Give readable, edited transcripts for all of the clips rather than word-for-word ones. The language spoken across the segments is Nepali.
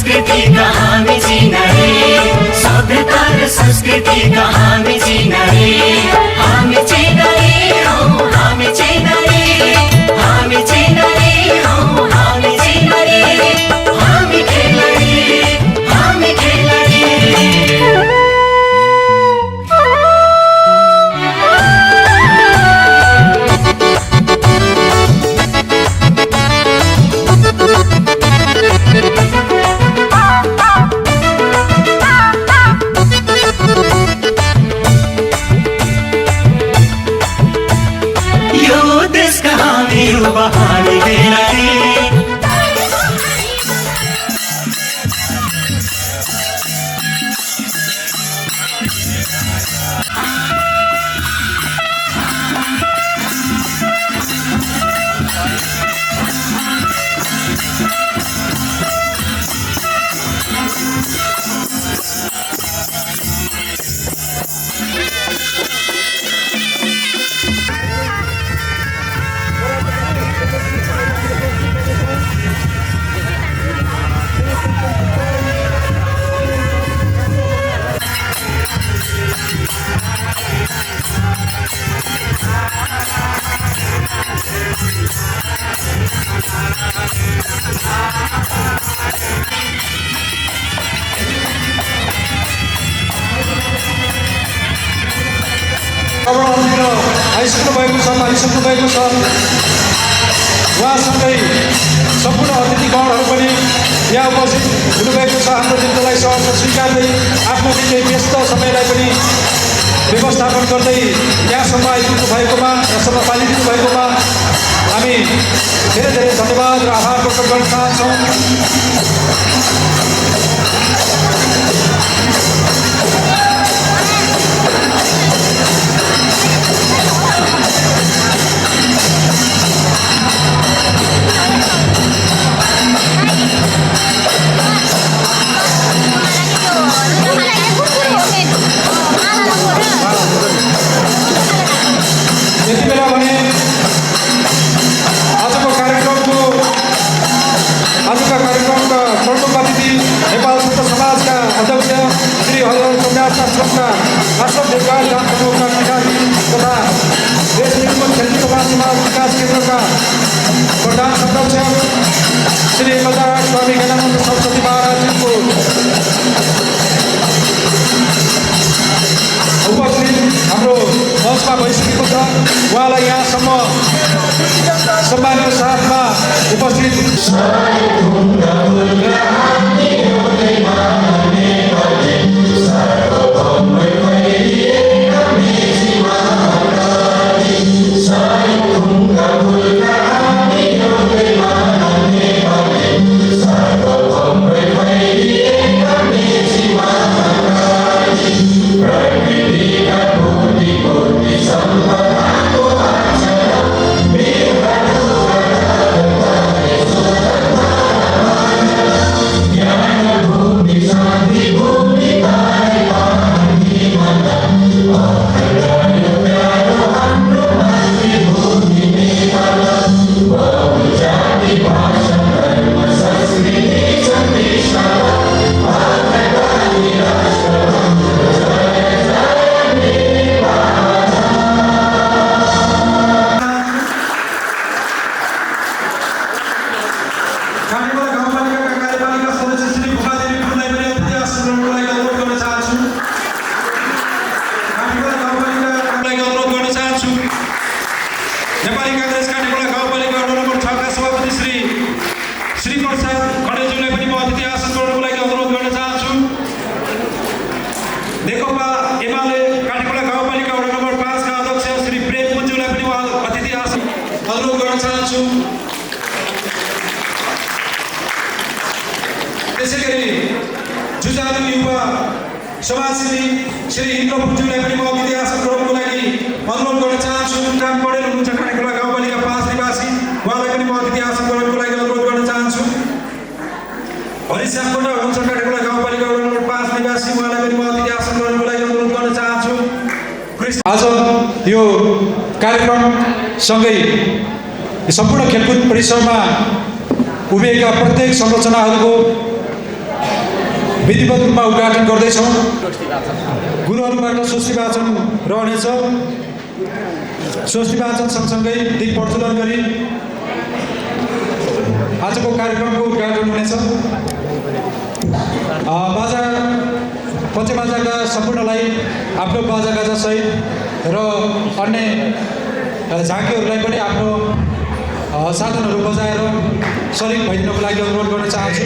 संस्कृति का हामी चिनारे सभ्यता र संस्कृति का हामी चिनारे हामी चिनारे हौ हामी चिनारे हामी चिनारे हौ हामी चिनारे हामी खेलाडी हामी खेलाडी उहाँसँगै सम्पूर्ण अतिथिगणहरू पनि यहाँ उपस्थित हुनुभएको छ। हाम्रो दिनलाई सहर्ष स्वीकार्दै आफ्नो निकै व्यस्त समयलाई पनि व्यवस्थापन गर्दै यहाँसम्म आइपुग्नु भएकोमा यहाँसम्म पालिदिनु भएकोमा हामी धेरै धेरै धन्यवाद र आभार व्यक्त गर्न चाहन्छौँ। यति बेला भने आजका कार्यक्रमका प्रमुख अतिथि नेपाल संत समाजका अध्यक्ष श्री हरिहर चौरास्ता आश्रमका आश्रम देखभाल गाउँ समूहका अधिकारी तथा देश निर्माण क्षेत्रीय समाज विकास केन्द्रका प्रधान संरक्षक श्री बजार स्वामी ज्ञानानन्द सरस्वती महाराजको उपस्थित हाम्रो मञ्चमा भइसकेको छ। उहाँलाई यहाँसम्म सम्मानको साथमा उपस्थित समाजसेवी श्री इन्द्र पुज्यूलाई पनि म अतिथि आसन ग्रहणको लागि अनुरोध गर्न चाहन्छु। काम पढेर हुनुहुन्छ काँडेखोला गाउँपालिका 5 निवासी, उहाँलाई पनि म अतिथि आसन ग्रहणको लागि अनुरोध गर्न चाहन्छु। हरिश्यामबाट हुनुहुन्छ काँडेखोला गाउँपालिका वडा नम्बर 5 निवासी, उहाँलाई पनि म अतिथि आसन ग्रहणको लागि अनुरोध गर्न चाहन्छु। आज यो कार्यक्रम सँगै सम्पूर्ण खेलकुद परिसरमा उभिएका प्रत्येक संरचनाहरूको विधिवत रूपमा उद्घाटन गर्दैछौँ। गुरुहरूबाट स्वस्ति वाचन रहनेछ। स्वस्ति वाचन सँगसँगै दीप प्रज्वलन गरी आजको कार्यक्रमको उद्घाटन हुनेछ। बाजा पञ्चबाजाका सम्पूर्णलाई आफ्नो बाजागाजा सहित र अन्य झाँकीहरूलाई पनि आफ्नो साधनहरू बजाएर सरिक भइदिनको लागि अनुरोध गर्न चाहन्छु।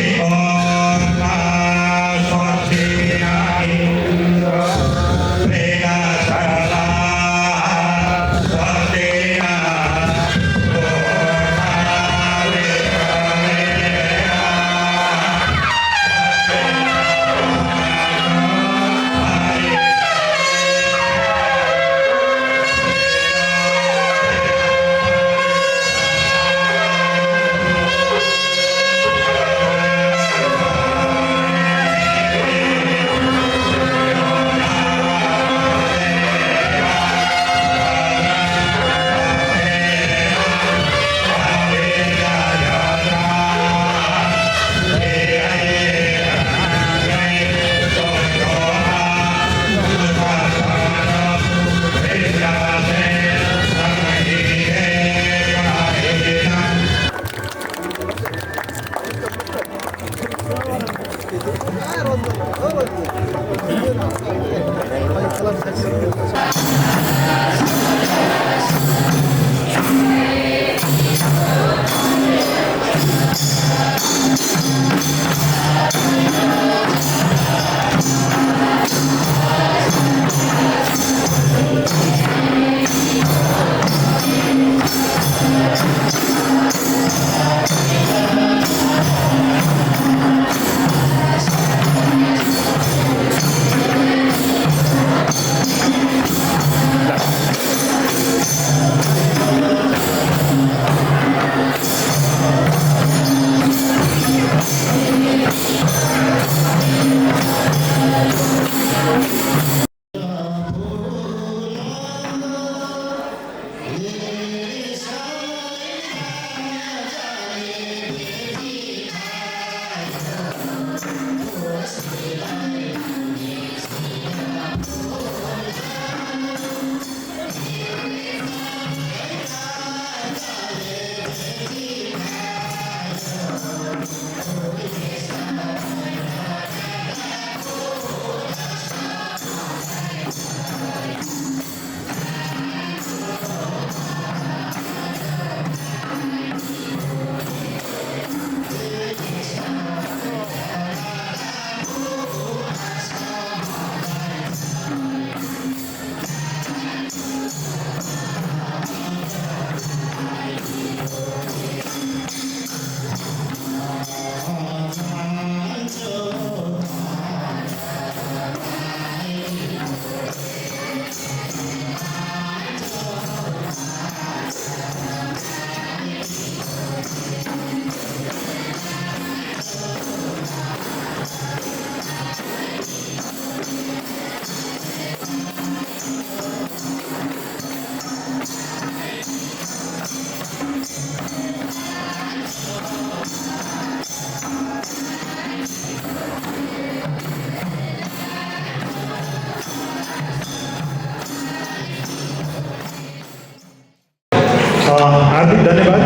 हार्दिक धन्यवाद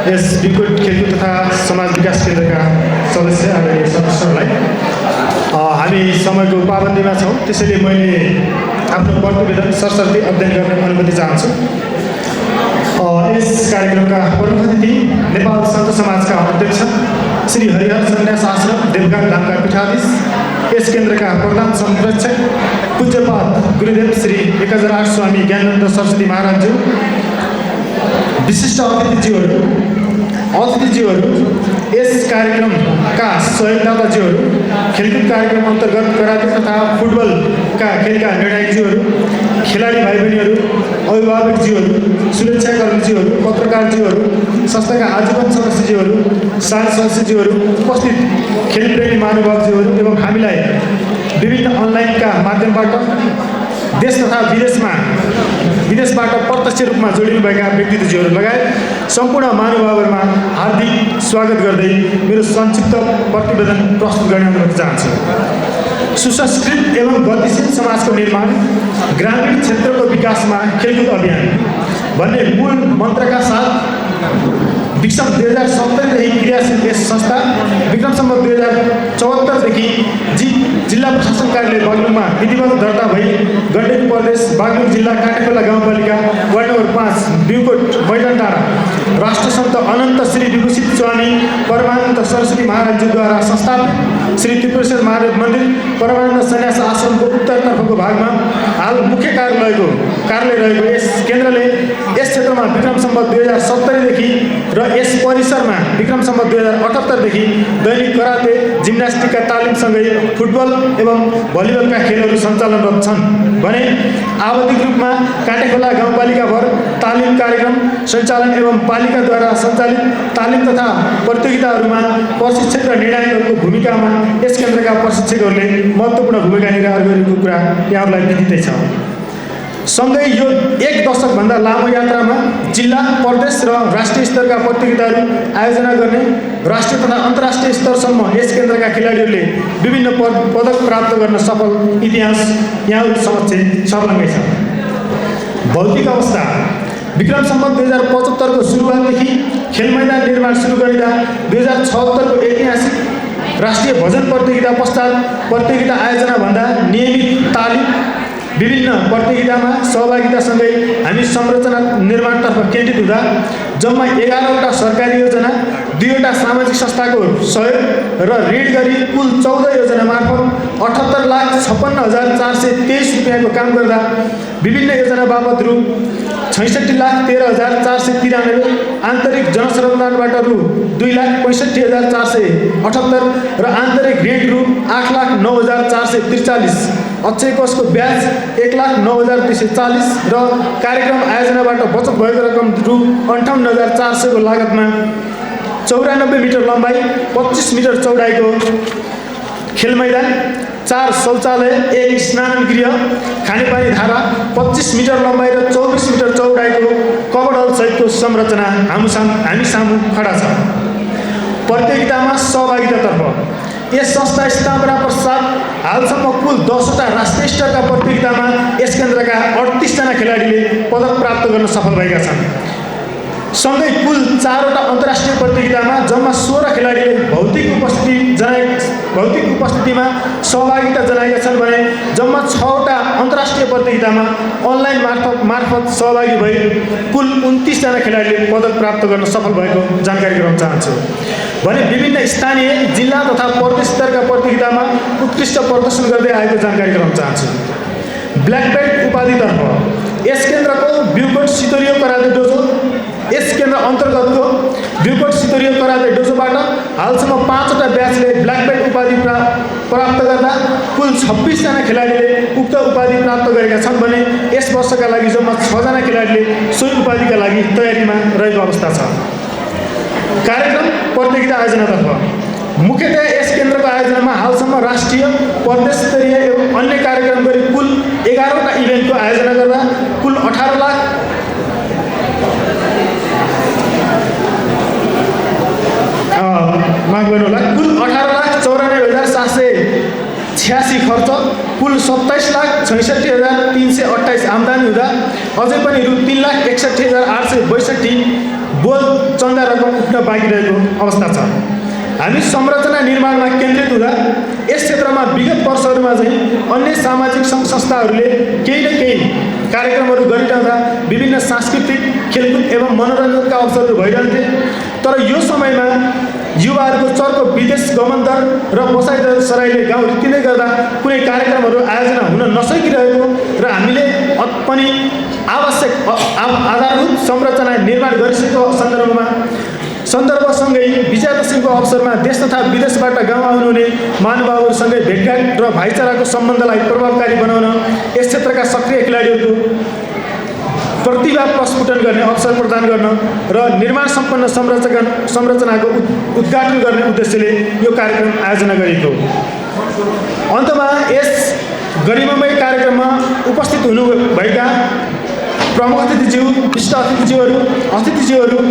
यस विकुट खेलकुद तथा समाज विकास केन्द्रका सदस्य आदरणीय सदस्यहरूलाई। हामी समयको पाबन्दीमा छौँ, त्यसैले मैले आफ्नो प्रतिवेदन सरसर्ती अध्ययन गर्ने अनुमति चाहन्छु। यस कार्यक्रमका प्रमुख अतिथि नेपाल सन्त समाजका अध्यक्ष श्री हरिहर सन्यास आश्रम देवघाट धामका पीठाधीश, यस केन्द्रका प्रधान संरक्षक पूज्यपाद गुरुदेव श्री 1008 स्वामी ज्ञानन्द सरस्वती महाराजज्यू, विशिष्ट अतिथिज्यूहरू, यस कार्यक्रमका सहयोगदाताज्यूहरू, खेलकुद कार्यक्रम अन्तर्गत कराटे तथा फुटबलका खेलका निर्णायकज्यूहरू, खेलाडी भाइ बहिनीहरू, अभिभावकज्यूहरू, सुरक्षाकर्मीज्यूहरू, पत्रकारज्यूहरू, संस्थाका आजीवन सदस्यज्यूहरू, साझा सदस्यज्यूहरू, उपस्थित खेलप्रेमी महानुभावज्यूहरू एवं हामीलाई विभिन्न अनलाइनका माध्यमबाट देश तथा विदेशबाट प्रत्यक्ष रूपमा जोडिनुभएका व्यक्तित्वज्यूहरू लगायत सम्पूर्ण महानुभावहरूमा हार्दिक स्वागत गर्दै मेरो संक्षिप्त प्रतिवेदन प्रस्तुत गर्ने अनुरोध चाहन्छु। सुसंस्कृत एवं गतिशील समाजको निर्माण, ग्रामीण क्षेत्रको विकासमा खेलकुद अभियान भन्ने मूल मन्त्रका साथ विक्रम 2070देखि क्रियाशील यस संस्था विक्रमसम्म 2074देखि जिल्ला प्रशासन कार्यालय बागलुङमा विधिवत दर्ता भई गण्डकी प्रदेश बागलुङ जिल्ला काटेखोला गाउँपालिका वार्ड नम्बर 5 बिउकोट मैदान डाँडा राष्ट्रसन्त अनन्त श्री विभूषित स्वामी परमानन्द सरस्वती महाराजद्वारा संस्थापित श्री त्रिपुरेश्वर महादेव मन्दिर परमानन्द सन्यास आश्रमको उत्तरतर्फको भागमा हाल मुख्य कार्यालय रहेको यस केन्द्रले यस क्षेत्रमा विक्रमसम्म 2070देखि र यस परिसरमा विक्रमसम्म 2078देखि दैनिक कराते, जिम्नास्टिकका तालिमसँगै फुटबल एवं भलिबलका खेलहरू सञ्चालनरत छन् भने आवधिक रूपमा काटेखोला गाउँपालिकाभर तालिम कार्यक्रम सञ्चालन एवं पालिकाद्वारा सञ्चालित तालिम तथा प्रतियोगिताहरूमा प्रशिक्षक र निर्णायकहरूको भूमिकामा यस केन्द्रका प्रशिक्षकहरूले महत्त्वपूर्ण भूमिका निर्वाह गरेको कुरा यहाँहरूलाई विदितै छ। सँगै यो 1 दशकभन्दा लामो यात्रामा जिल्ला, प्रदेश र राष्ट्रिय स्तरका प्रतियोगिताहरू आयोजना गर्ने राष्ट्रिय तथा अन्तर्राष्ट्रिय स्तरसम्म यस केन्द्रका खेलाडीहरूले विभिन्न पदक प्राप्त गर्न सफल इतिहास यहाँहरू समक्ष छर्लङ्गै छ। भौतिक अवस्था विक्रमसम्म 2075को सुरुवातदेखि खेल मैदान निर्माण सुरु गरिँदा 2076को ऐतिहासिक राष्ट्रिय भजन प्रतियोगिता पश्चात प्रतियोगिता आयोजना भन्दा नियमित तालिम, विभिन्न प्रतियोगितामा सहभागितासँगै हामी संरचना निर्माणतर्फ केन्द्रित हुँदा जम्मा 11वटा सरकारी योजना, 2वटा सामाजिक संस्थाको सहयोग र ऋण गरी कुल 14 योजना मार्फत 78,56,423 रुपियाँको काम गर्दा विभिन्न योजना बाबत रु 66,13,493, आन्तरिक जनसरञ्जानबाट रु 2,65,478 र आन्तरिक ऋण रु 8,09,443, अक्षय कोषको ब्याज 1,09,240 र कार्यक्रम आयोजनाबाट बचत भएको रकम रु 58,400 को लागतमा 94 मिटर लम्बाइ, 25 मिटर चौडाइको खेल मैदान, 4 शौचालय, 1 स्नान गृह, खानेपानी धारा, 25 मिटर लम्बाइ र 24 मिटर चौडाइको कभर हल सहितको संरचना हामी सामु खडा छ। प्रतियोगितामा सहभागितातर्फ यस संस्था स्थापना पश्चात हालसम्म कुल 10वटा राष्ट्रिय स्तरका प्रतियोगितामा यस केन्द्रका 38 जना खेलाडीले पदक प्राप्त गर्न सफल भएका छन्। सँगै कुल 4वटा अन्तर्राष्ट्रिय प्रतियोगितामा जम्मा 16 खेलाडीले भौतिक उपस्थितिमा सहभागिता जनाएका छन् भने जम्मा 6वटा अन्तर्राष्ट्रिय प्रतियोगितामा अनलाइन मार्फत सहभागी भई कुल 29 जना खेलाडीले पदक प्राप्त गर्न सफल भएको जानकारी गराउन चाहन्छु। भने विभिन्न स्थानीय, जिल्ला तथा प्रदेश स्तरका प्रतियोगितामा उत्कृष्ट प्रदर्शन गर्दै आएको जानकारी गराउन चाहन्छु। ब्ल्याक बेल्ट उपाधितर्फ यस केन्द्रको बिउकोट सितोरियो कराते डोजो, यस केन्द्र अन्तर्गतको बिउकोट सितोरियो कराते डोजोबाट हालसम्म 5वटा ब्याचले ब्ल्याक बेल्ट उपाधि प्राप्त गर्दा कुल 26 जना खेलाडीले उक्त उपाधि प्राप्त गरेका छन् भने यस वर्षका लागि जम्मा 6 जना खेलाडीले सोही उपाधिका लागि तयारीमा रहेको अवस्था छ। कार्यक्रम प्रतियोगिता आयोजनातर्फ मुख्यतया यस केन्द्रको आयोजनामा हालसम्म राष्ट्रिय, प्रदेश स्तरीय एवं अन्य कार्यक्रम गरी कुल 11वटा इभेन्टको आयोजना गर्दा कुल 18 लाख कुल 18,94,786 खर्च, कुल 27,66,328 आम्दानी हुँदा अझै पनि रु 3,61,862 बोल चन्दा रकम उठ्न बाँकी रहेको अवस्था छ। हामी संरचना निर्माणमा केन्द्रित हुँदा यस क्षेत्रमा विगत वर्षहरूमा चाहिँ अन्य सामाजिक संस्थाहरूले केही न केही कार्यक्रमहरू गरिरहँदा विभिन्न सांस्कृतिक, खेलकुद एवं मनोरञ्जनका अवसरहरू भइरहन्थे। तर यो समयमा युवाहरूको चर्को विदेश गमन दर र बसाइ दर सराइले गाउँ रित्तिँदै गर्दा कुनै कार्यक्रमहरू आयोजना हुन नसकिरहेको र हामीले पनि आवश्यक आधारभूत संरचना निर्माण गरिसकेको सन्दर्भसँगै विजयादशमीको अवसरमा देश तथा विदेशबाट गाउँ आउनुहुने महानुभावहरूसँगै भेटघाट र भाइचाराको सम्बन्धलाई प्रभावकारी बनाउन यस क्षेत्रका सक्रिय खेलाडीहरूको प्रतिभा प्रस्फुटन गर्ने अवसर प्रदान गर्न र निर्माण सम्पन्न संरचनाको उद्घाटन गर्ने उद्देश्यले यो कार्यक्रम आयोजना गरिएको हो। अन्तमा यस गरिमामय कार्यक्रममा उपस्थित हुनुभएका प्रमुख अतिथिज्यू, विशिष्ट अतिथिज्यूहरू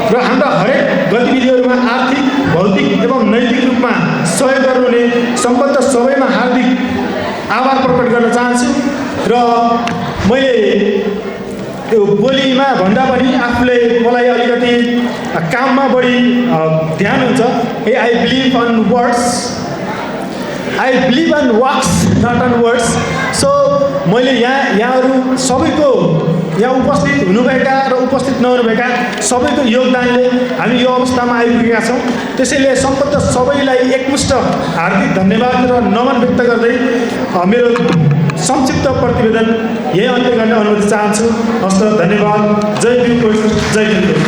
र हाम्रा हरेक गतिविधिहरूमा आर्थिक, भौतिक एवं नैतिक रूपमा सहयोग गर्नुहुने सम्बद्ध सबैमा हार्दिक आभार प्रकट गर्न चाहन्छु। र मैले त्यो बोलीमा भन्दा पनि आफूले मलाई अलिकति काममा बढी ध्यान हुन्छ। I believe on words, I believe on works, not on words. So मैले यहाँहरू सबैको यहाँ उपस्थित हुनुभएका र उपस्थित नहुनुभएका सबैको योगदानले हामी यो अवस्थामा आइपुगेका छौँ। त्यसैले सम्बद्ध सबैलाई एकमुष्ट हार्दिक धन्यवाद र नमन व्यक्त गर्दै मेरो संक्षिप्त प्रतिवेदन यही अन्त्य गर्ने अनुमति चाहन्छु। हस्त, धन्यवाद। जय भीमकोट, जय भीमकोट।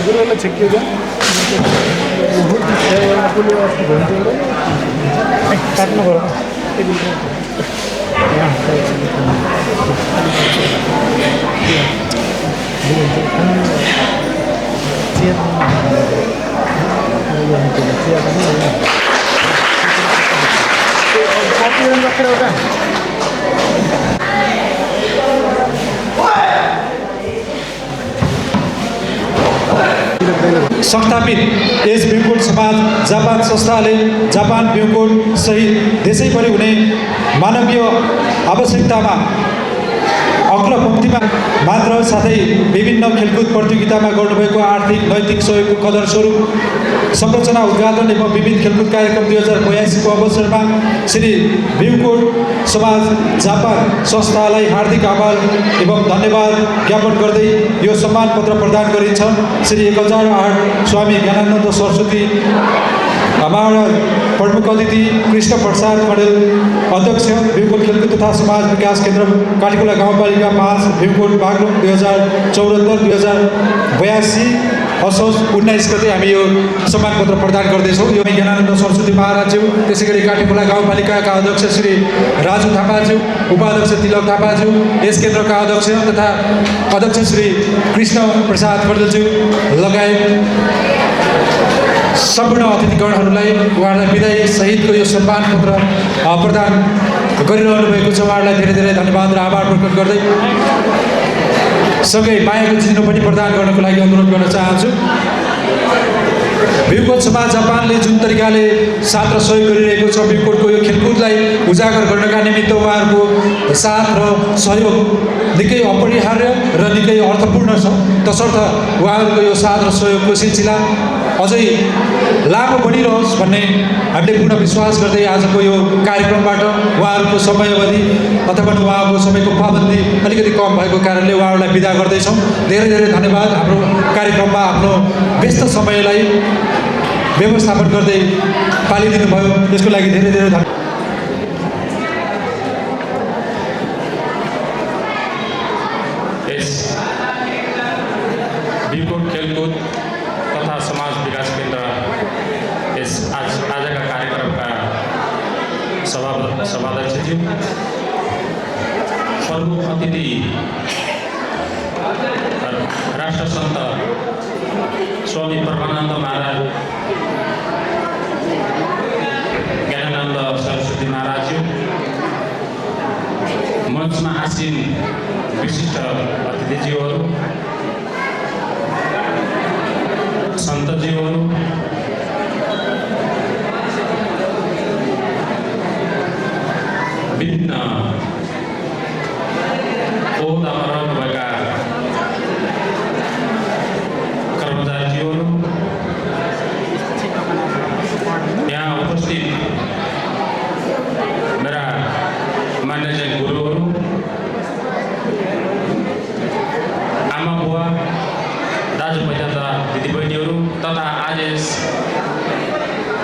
गुरुलाई छेक्यो क्या काट्नु पर्यो। संस्थापित यस भीमकोट समाज जापान संस्थाले जापान भीमकोट सहित देशैभरि हुने मानवीय आवश्यकतामा अग्लो पंक्तिमा मात्र साथै विभिन्न खेलकुद प्रतियोगितामा गर्नुभएको आर्थिक नैतिक सहयोगको कदर स्वरूप संरचना उद्घाटन एवं विविध खेलकुद कार्यक्रम 2082 को अवसरमा श्री भीमकोट समाज जापान संस्थालाई हार्दिक आभार एवं धन्यवाद ज्ञापन गर्दै यो सम्मान पत्र प्रदान गरिन्छ। श्री 1008 स्वामी ज्ञानानन्द सरस्वती हमारा प्रमुख अतिथि कृष्ण प्रसाद कडेल, अध्यक्ष भीमकोट खेलकुद तथा समाज विकास केन्द्र काटीकोला गाउँपालिका 5 भीमकोट बागलुङ 2074-2082 असोज 19 गते हामी यो सम्मान पत्र प्रदान गर्दैछौँ। यो ज्ञानानन्द सरस्वती महाराजज्यू, त्यसै गरी काटीकोला गाउँपालिकाका अध्यक्ष श्री राजु थापाज्यू, उपाध्यक्ष तिलक थापाज्यू, यस केन्द्रका अध्यक्ष तथा अध्यक्ष श्री कृष्ण प्रसाद कडेलज्यू लगायत सम्पूर्ण अतिथिगणहरूलाई उहाँहरूलाई विदाई सहितको यो सम्मान पत्र प्रदान गरिरहनु भएको छ। उहाँहरूलाई धेरै धेरै धन्यवाद र आभार प्रकट गर्दै सँगै मायाको चिनो पनि प्रदान गर्नको लागि अनुरोध गर्न चाहन्छु। भीमकोट समाज जापानले जुन तरिकाले साथ र सहयोग गरिरहेको छ भीमकोटको यो खेलकुदलाई उजागर गर्नका निमित्त उहाँहरूको साथ र सहयोग निकै अपरिहार्य र निकै अर्थपूर्ण छ। तसर्थ उहाँहरूको यो साथ र सहयोगको सिलसिला अझै लामो बढिरहोस् भन्ने हामीले पूर्ण विश्वास गर्दै आजको यो कार्यक्रमबाट उहाँहरूको समय अवधि अथवा उहाँको समयको पाबन्दी अलिकति कम भएको कारणले उहाँहरूलाई बिदा गर्दैछौँ। धेरै धेरै धन्यवाद। हाम्रो कार्यक्रममा आफ्नो व्यस्त समयलाई व्यवस्थापन गर्दै पालिदिनु भयो, त्यसको लागि धेरै धेरै धन्यवाद। भीमकोट खेलकुद तथा समाज विकास केन्द्र यस आजका कार्यक्रमका सभाध्यक्षज्यू, प्रमुख अतिथि राष्ट्रसन्त स्वामी परमानन्द महाराज ज्ञानानन्द सरस्वती महाराजज्यू, मञ्चमा आसीन विशिष्ट अतिथिज्यूहरू, सन्तज्यूहरू, विभिन्न ओहदामा रहनुभएका कर्मचारीज्यूहरू, यहाँ उपस्थित मेरा मान्यजन गुरुहरू, आमा बुवा, दाजुभाइ तथा दिदीबहिनीहरू तथा आज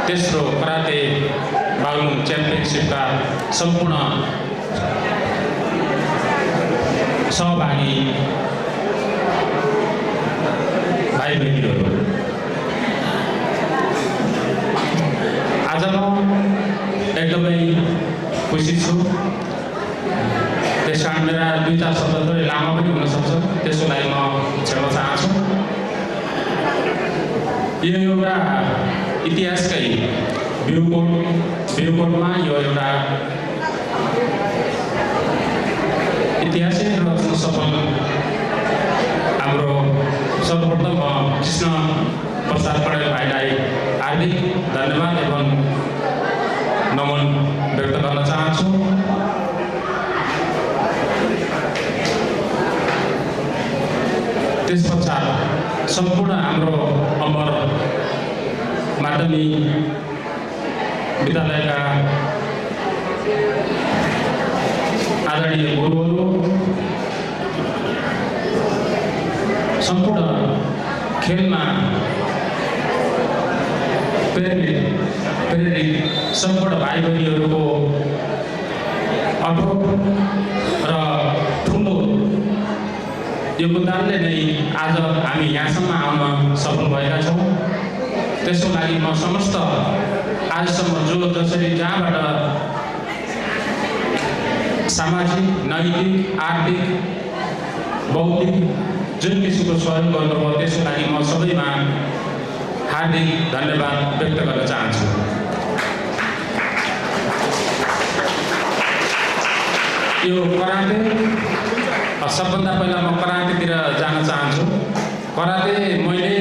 तेस्रो कराते बागलुङ च्याम्पियनसिपका सम्पूर्ण सहभागी भाइ बहिनीहरू, आज म एकदमै खुसी छु। त्यस कारण मेरा 2-4 शब्द थोरै लामो पनि हुनसक्छ, त्यसको लागि म क्षमा चाहन्छु। यो एउटा इतिहासकै भ्यूकोटमा यो एउटा ऐतिहासिक रचना सफल हाम्रो सर्वप्रथम कृष्ण प्रसाद पौडेल भाइलाई हार्दिक धन्यवाद एवं नमन व्यक्त गर्न चाहन्छु। त्यसपश्चात सम्पूर्ण हाम्रो अमर माध्यमिक विद्यालयका आदरणीय गुरुहरू, सम्पूर्ण खेलमा प्रेरित सम्पूर्ण भाइ बहिनीहरूको अटोट र ठुलो योगदानले नै आज हामी यहाँसम्म आउन सफल भएका छौँ। त्यसको लागि म समस्त आजसम्म जसरी जहाँबाट सामाजिक, नैतिक, आर्थिक, बौद्धिक जुन किसिमको सहयोग गर्नुभयो त्यसको लागि म सबैमा हार्दिक धन्यवाद व्यक्त गर्न चाहन्छु। यो कराते, सबभन्दा पहिला म करातेतिर जान चाहन्छु। कराते मैले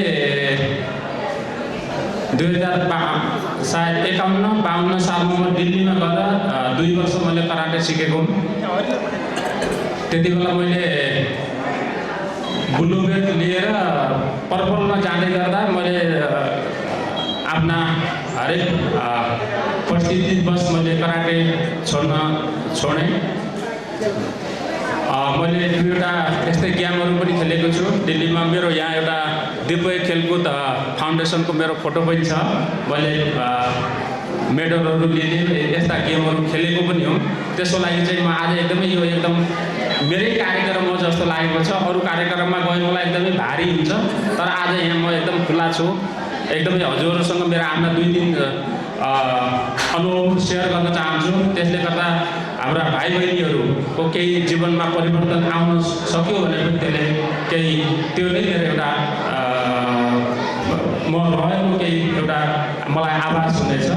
2051 सालमा म दिल्लीमा गएर 2 वर्ष मैले कराटे सिकेको। त्यति बेला मैले ब्लू बेल्ट लिएर पर्पलमा जाँदै गर्दा मैले आफ्ना हरेक परिस्थितिवश मैले कराटे छोडेँ। मैले दुईवटा यस्तै गेमहरू पनि खेलेको छु दिल्लीमा। मेरो यहाँ एउटा दिव्य खेलकुद फाउन्डेसनको मेरो फोटो पनि छ। मैले मेडलहरू लिने यस्ता गेमहरू खेलेको पनि हो। त्यसको लागि चाहिँ म आज एकदमै यो एकदम मेरै कार्यक्रम हो जस्तो लागेको छ। अरू कार्यक्रममा गए मलाई एकदमै भारी हुन्छ, तर आज यहाँ म एकदम खुला छु। एकदमै हजुरहरूसँग मेरो आफ्ना 2 दिन अनुभव सेयर गर्न चाहन्छु। त्यसले गर्दा हाम्रा भाइ बहिनीहरूको केही जीवनमा परिवर्तन आउन सक्यो भने पनि त्यसले केही त्यो नै मेरो एउटा म रहेको केही एउटा मलाई आभास हुनेछ।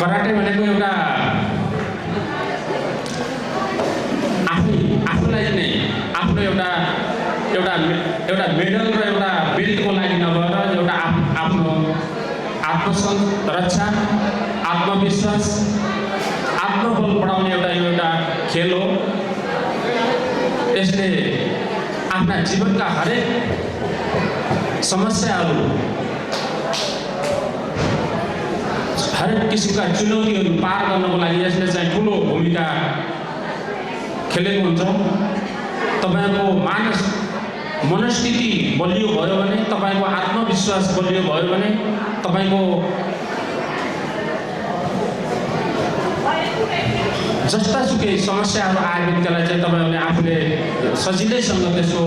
कराटे भनेको एउटा आफूलाई नै आफ्नो एउटा मेडल र एउटा बेल्टको लागि नभएर एउटा आफ्नो आत्मरक्षा, आत्मविश्वास, आत्मबल बढाउने एउटा खेल हो। यसले आफ्ना जीवनका हरेक समस्याहरू, हरेक किसिमका चुनौतीहरू पार गर्नको लागि यसले चाहिँ ठुलो भूमिका खेलेको हुन्छ। तपाईँको मनस्थिति बलियो भयो भने, तपाईँको आत्मविश्वास बलियो भयो भने, तपाईँको जस्तासुकै समस्याहरू आए पनि त्यसलाई चाहिँ तपाईँहरूले आफूले सजिलैसँग त्यसको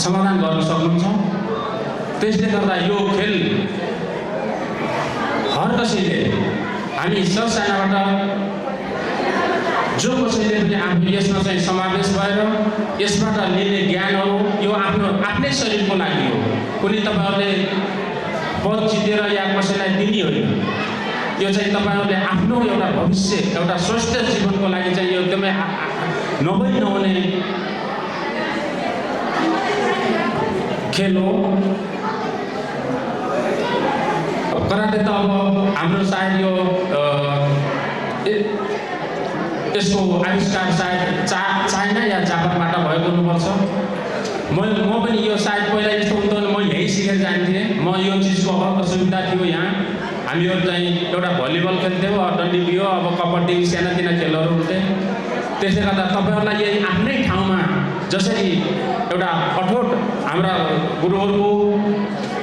समाधान गर्न सक्नुहुन्छ। त्यसले गर्दा यो खेल हर कसैले, हामी ससानाबाट जो कसैले पनि आफ्नो यसमा चाहिँ समावेश भएर यसबाट लिने ज्ञानहरू यो आफ्नै शरीरको लागि हो। कुनै तपाईँहरूले पद जितेर या कसैलाई दिने होइन। यो चाहिँ तपाईँहरूले आफ्नो एउटा भविष्य, एउटा स्वस्थ जीवनको लागि चाहिँ यो एकदमै नहुने खेल हो। कराटे त अब हाम्रो सायद यो यसको आविष्कार सायद चाइना या जापानबाट भएको हुनुपर्छ। म पनि यो सायद पहिला यस्तो हुन्थ्यो भने म यहीँ सिकेर जान्थेँ। म यो चिजको असुविधा थियो यहाँ। हामीहरू चाहिँ एउटा भलिबल खेल्थ्यौँ, डन्डी बियो, अब कबड्डी, सानातिना खेलहरू हुन्थे। त्यसले गर्दा तपाईँहरूलाई यही आफ्नै ठाउँमा जसरी एउटा अठोट हाम्रा गुरुहरूको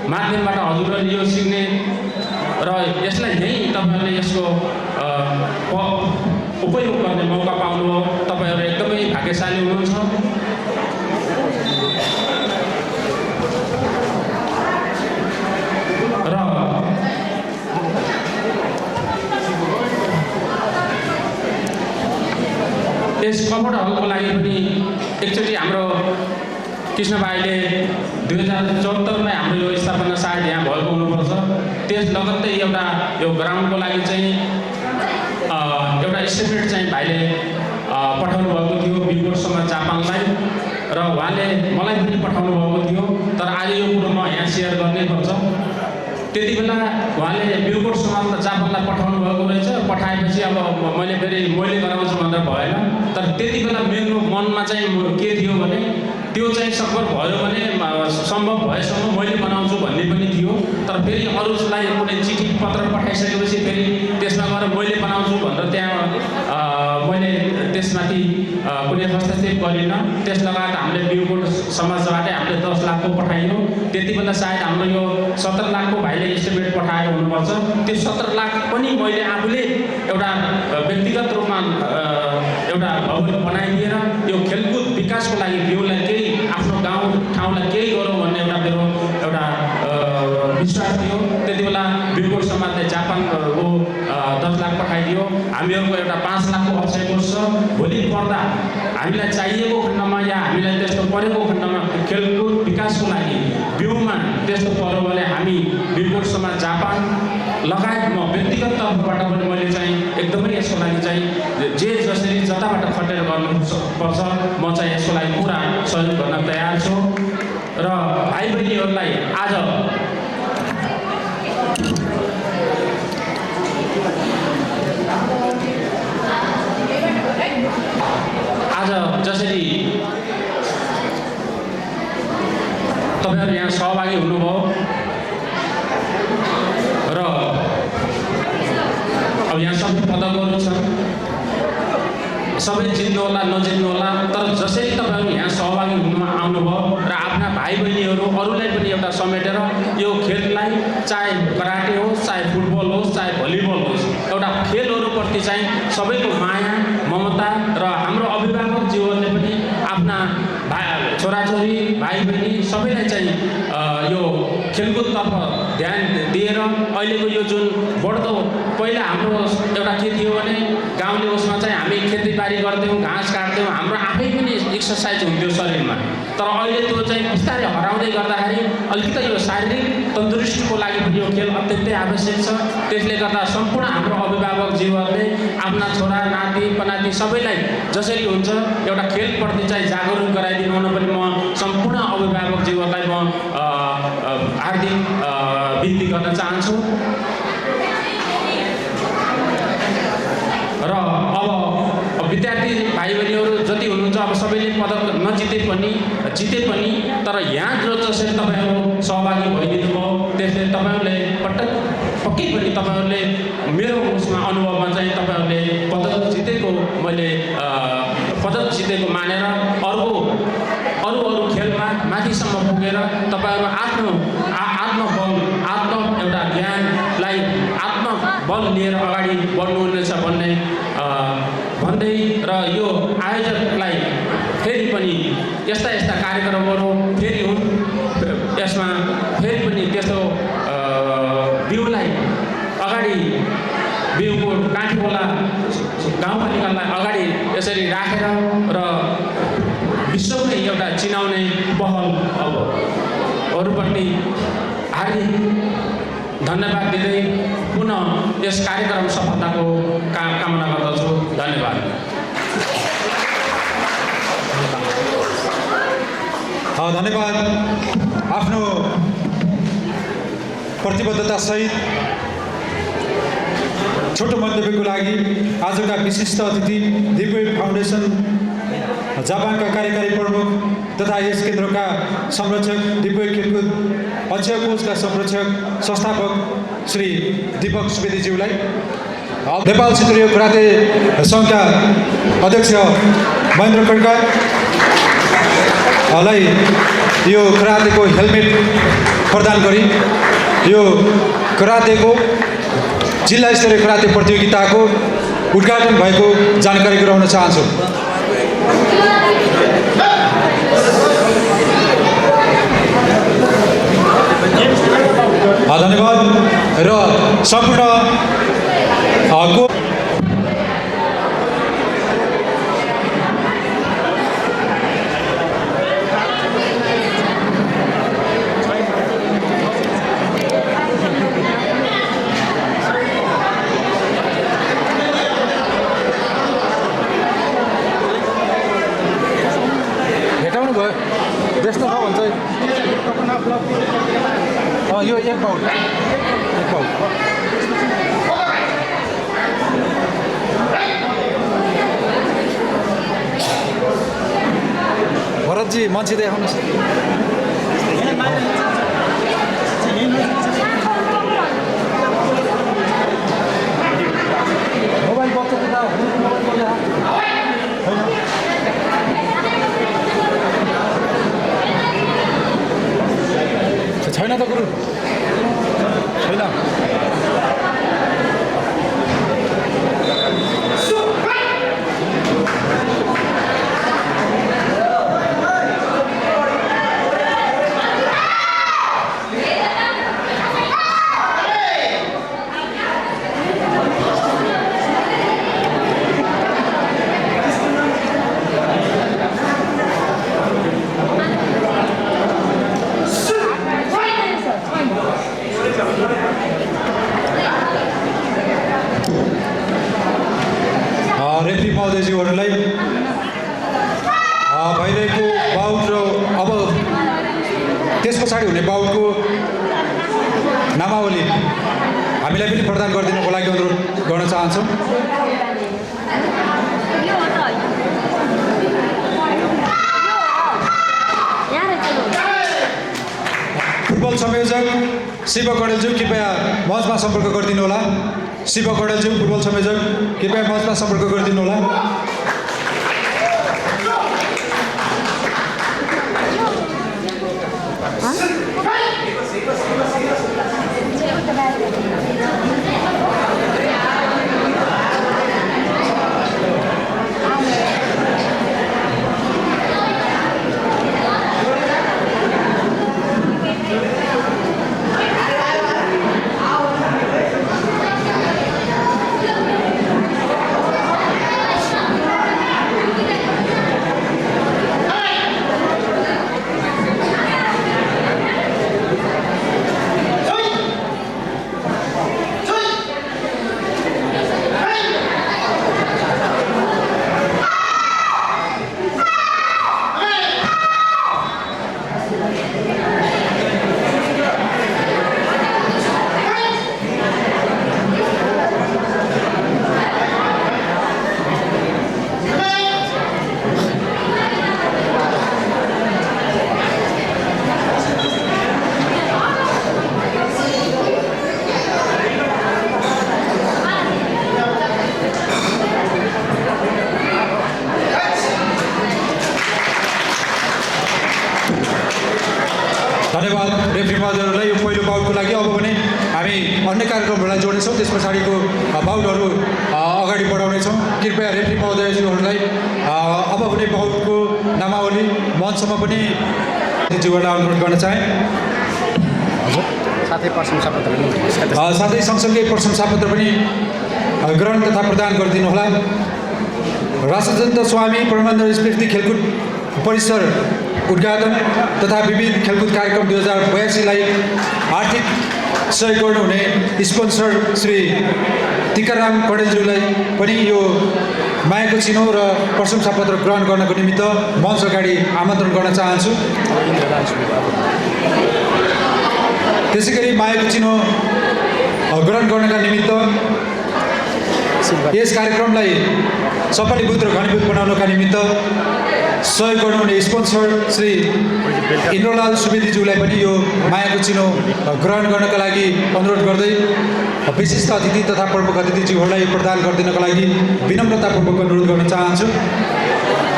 माध्यमबाट हजुरहरूले यो सिक्ने र यसलाई यहीँ तपाईँहरूले यसको उपयोग गर्ने मौका पाउनुभयो। तपाईँहरू एकदमै भाग्यशाली हुनुहुन्छ। कृष्णभाइले 2074मै हाम्रो यो स्थापना सायद यहाँ भएको हुनुपर्छ। त्यस लगत्तै एउटा यो ग्राउन्डको लागि चाहिँ एउटा एस्टिमेट चाहिँ भाइले पठाउनु भएको थियो बिलबोर्डसँग जापानलाई र उहाँले मलाई पनि पठाउनु भएको थियो। तर आज यो कुरो म यहाँ सेयर गर्नै पर्छ। त्यति बेला उहाँले बिलबोर्डसँग जापानलाई पठाउनु भएको रहेछ। पठाएपछि अब मैले गराउँछु भनेर भएन। तर त्यति बेला मेरो मनमा चाहिँ के थियो भने त्यो चाहिँ सफल भयो भने सम्भव भएसम्म मैले बनाउँछु भन्ने पनि थियो। तर फेरि अरूलाई कुनै चिठी पत्र पठाइसकेपछि फेरि त्यसमा गएर मैले बनाउँछु भनेर त्यहाँ मैले त्यसमाथि कुनै हस्तक्षेप गरिनँ। त्यस लगायत हामीले बिलबोर्ड समाजबाटै हामीले 10 लाखको पठाइयो। त्यति बेला सायद हाम्रो यो 17 लाखको भाइले एस्टिमेट पठाएको हुनुपर्छ। त्यो 17 लाख पनि मैले आफूले एउटा व्यक्तिगत रूपमा एउटा भवन बनाइदिएर यो खेलकुद विकासको लागि बिउलाई केही आफ्नो गाउँ ठाउँलाई केही गरौँ भन्ने मेरो एउटा विश्वास थियो। त्यति बेला बिलबोर्ड समाजले जापानको 10 लाख पठाइदियो। हामीहरूको एउटा 5 लाखको अवसर छ। भोलि पर्दा हामीलाई चाहिएको खण्डमा या हामीलाई त्यस्तो परेको खण्डमा खेलकुद विकासको लागि बिउमा त्यस्तो पर्यो भने हामी बिलबोर्ड समाज जापान लगायत म व्यक्तिगत तर्फबाट पनि मैले चाहिँ एकदमै यसको लागि चाहिँ जसरी जताबाट खटेर गर्नुपर्छ म चाहिँ यसको लागि पुरा सहयोग गर्न तयार छु। र भाइ बहिनीहरूलाई आज जसरी तपाईँहरू यहाँ सहभागी हुनुभयो र अब यहाँ सबै पदकहरू छन्। सबै जित्नु होला नजित्नु होला, तर जसरी तपाईँहरू यहाँ सहभागी हुन आउनुभयो र आफ्ना भाइ बहिनीहरू अरूलाई पनि एउटा समेटेर यो खेललाई चाहे कराटे होस्, चाहे फुटबल होस्, चाहे भलिबल होस्, एउटा खेलहरूप्रति चाहिँ सबैको माया ममता र हाम्रो अभिभावक जीवनले पनि आफ्ना छोराछोरी भाइ बहिनी सबैलाई चाहिँ यो खेलकुदतर्फ ध्यान दिएर अहिलेको यो जुन बढ्दो पहिला हाम्रो एउटा के थियो भने गाउँले उसमा चाहिँ हामी खेतीबारी गर्थ्यौँ, घाँस काट्थ्यौँ, हाम्रो आफै पनि एक्सर्साइज हुन्थ्यो शरीरमा। तर अहिले त्यो चाहिँ बिस्तारै हराउँदै गर्दाखेरि अलिकति यो शारीरिक तन्दुरुस्तीको लागि पनि यो खेल अत्यन्तै आवश्यक छ। त्यसले गर्दा सम्पूर्ण हाम्रो अभिभावक जीवनले आफ्ना छोरा नाति पनाति सबैलाई जसरी हुन्छ एउटा खेलप्रति चाहिँ जागरुक गराइदिनु हुन पनि म सम्पूर्ण अभिभावक जीवनलाई म हार्दिक बिन्ती गर्न चाहन्छु। र अब विद्यार्थी भाइ बहिनीहरू जति हुनुहुन्छ अब सबैले पदक नजिते पनि जिते पनि तर यहाँ जसरी तपाईँहरू सहभागी भइदिनु भयो त्यसले तपाईँहरूले पक्कै पनि तपाईँहरूले मेरो उसमा अनुभवमा चाहिँ तपाईँहरूले पदक जितेको मानेर अरू खेलमा माथिसम्म पुगेर तपाईँहरू आफ्नो एउटा ज्ञानलाई आत्मबल लिएर अगाडि बढ्नुहुनेछ भन्ने भन्दै र यो आयोजकलाई फेरि पनि यस्ता कार्यक्रमहरू फेरि हुन्, यसमा फेरि पनि त्यस्तो बिउलाई अगाडि बिउको काँटीखोला गाउँपालिकालाई अगाडि यसरी राखेर र विश्वमै एउटा चिनाउने पहल अब अरूप्रति हार्दिक धन्यवाद दिँदै पुनः यस कार्यक्रम सफलताको कामना गर्दछु। धन्यवाद। धन्यवाद। आफ्नो प्रतिबद्धतासहित छोटो मन्तव्यको लागि आजका विशिष्ट अतिथि दिव्य फाउन्डेसन जापानका कार्यकारी प्रमुख तथा यस केन्द्रका संरक्षक दिव्य खेलकुद अक्षय कोषका संरक्षक संस्थापक श्री दीपक सुवेदीज्यूलाई, नेपाल क्षेत्रीय कराते सङ्घका अध्यक्ष महेन्द्र खड्कालाई यो करातेको हेलमेट प्रदान गरी यो करातेको जिल्ला स्तरीय कराते प्रतियोगिताको उद्घाटन भएको जानकारी गराउन चाहन्छु। धन्यवाद। र सम्पूर्ण यो एक बाउल भरतजी मान्छे देखाउनुहोस् मोबाइल बक्स छैन त गुरु छैन रेफ्री महोदयज्यूहरूलाई भइरहेको बाउट र अब त्यस पछाडि हुने बाउटको नामावली हामीलाई पनि प्रदान गरिदिनुको लागि अनुरोध गर्न चाहन्छौँ। फुटबल संयोजक शिव कडेलज्यू कृपया मञ्चमा सम्पर्क गरिदिनु होला। शिव कडेलज्यू फुटबल संयोजक कृपया मञ्चमा सम्पर्क गरिदिनु होला। धन्यवाद रेफ्री महोदयहरूलाई यो पहिलो बाउटको लागि। अब भने हामी अन्य कार्यक्रमहरूलाई जोड्नेछौँ, त्यस पछाडिको बाउटहरू अगाडि बढाउनेछौँ। कृपया रेफ्री महोदयज्यूहरूलाई अब हुने बाउटको नामावली मञ्चसम्म पनि ज्यूहरूलाई अनुरोध गर्न चाहे। साथै प्रशंसापत्र साथै सँगसँगै प्रशंसापत्र पनि ग्रहण तथा प्रदान गरिदिनु होला। राष्ट्रचन्द्र स्वामी परमानन्द स्मृति खेलकुद परिसर उद्घाटन तथा विविध खेलकुद कार्यक्रम 2082लाई आर्थिक सहयोग गर्नुहुने स्पोन्सर श्री टिकाराम कडेलज्यूलाई पनि यो मायाको चिनो र प्रशंसापत्र ग्रहण गर्नको निमित्त मञ्च अगाडि आमन्त्रण गर्न चाहन्छु। त्यसै गरी मायाको चिनो ग्रहण गर्नका निमित्त यस कार्यक्रमलाई सफलीभूत र घनीभूत बनाउनका निमित्त सहयोग गर्नुहुने स्पोन्सर श्री इन्द्रलाल सुवेदीज्यूलाई पनि यो मायाको चिनो ग्रहण गर्नका लागि अनुरोध गर्दै विशिष्ट अतिथि तथा प्रमुख अतिथिज्यूहरूलाई प्रदान गरिदिनका लागि विनम्रतापूर्वक अनुरोध गर्न चाहन्छु।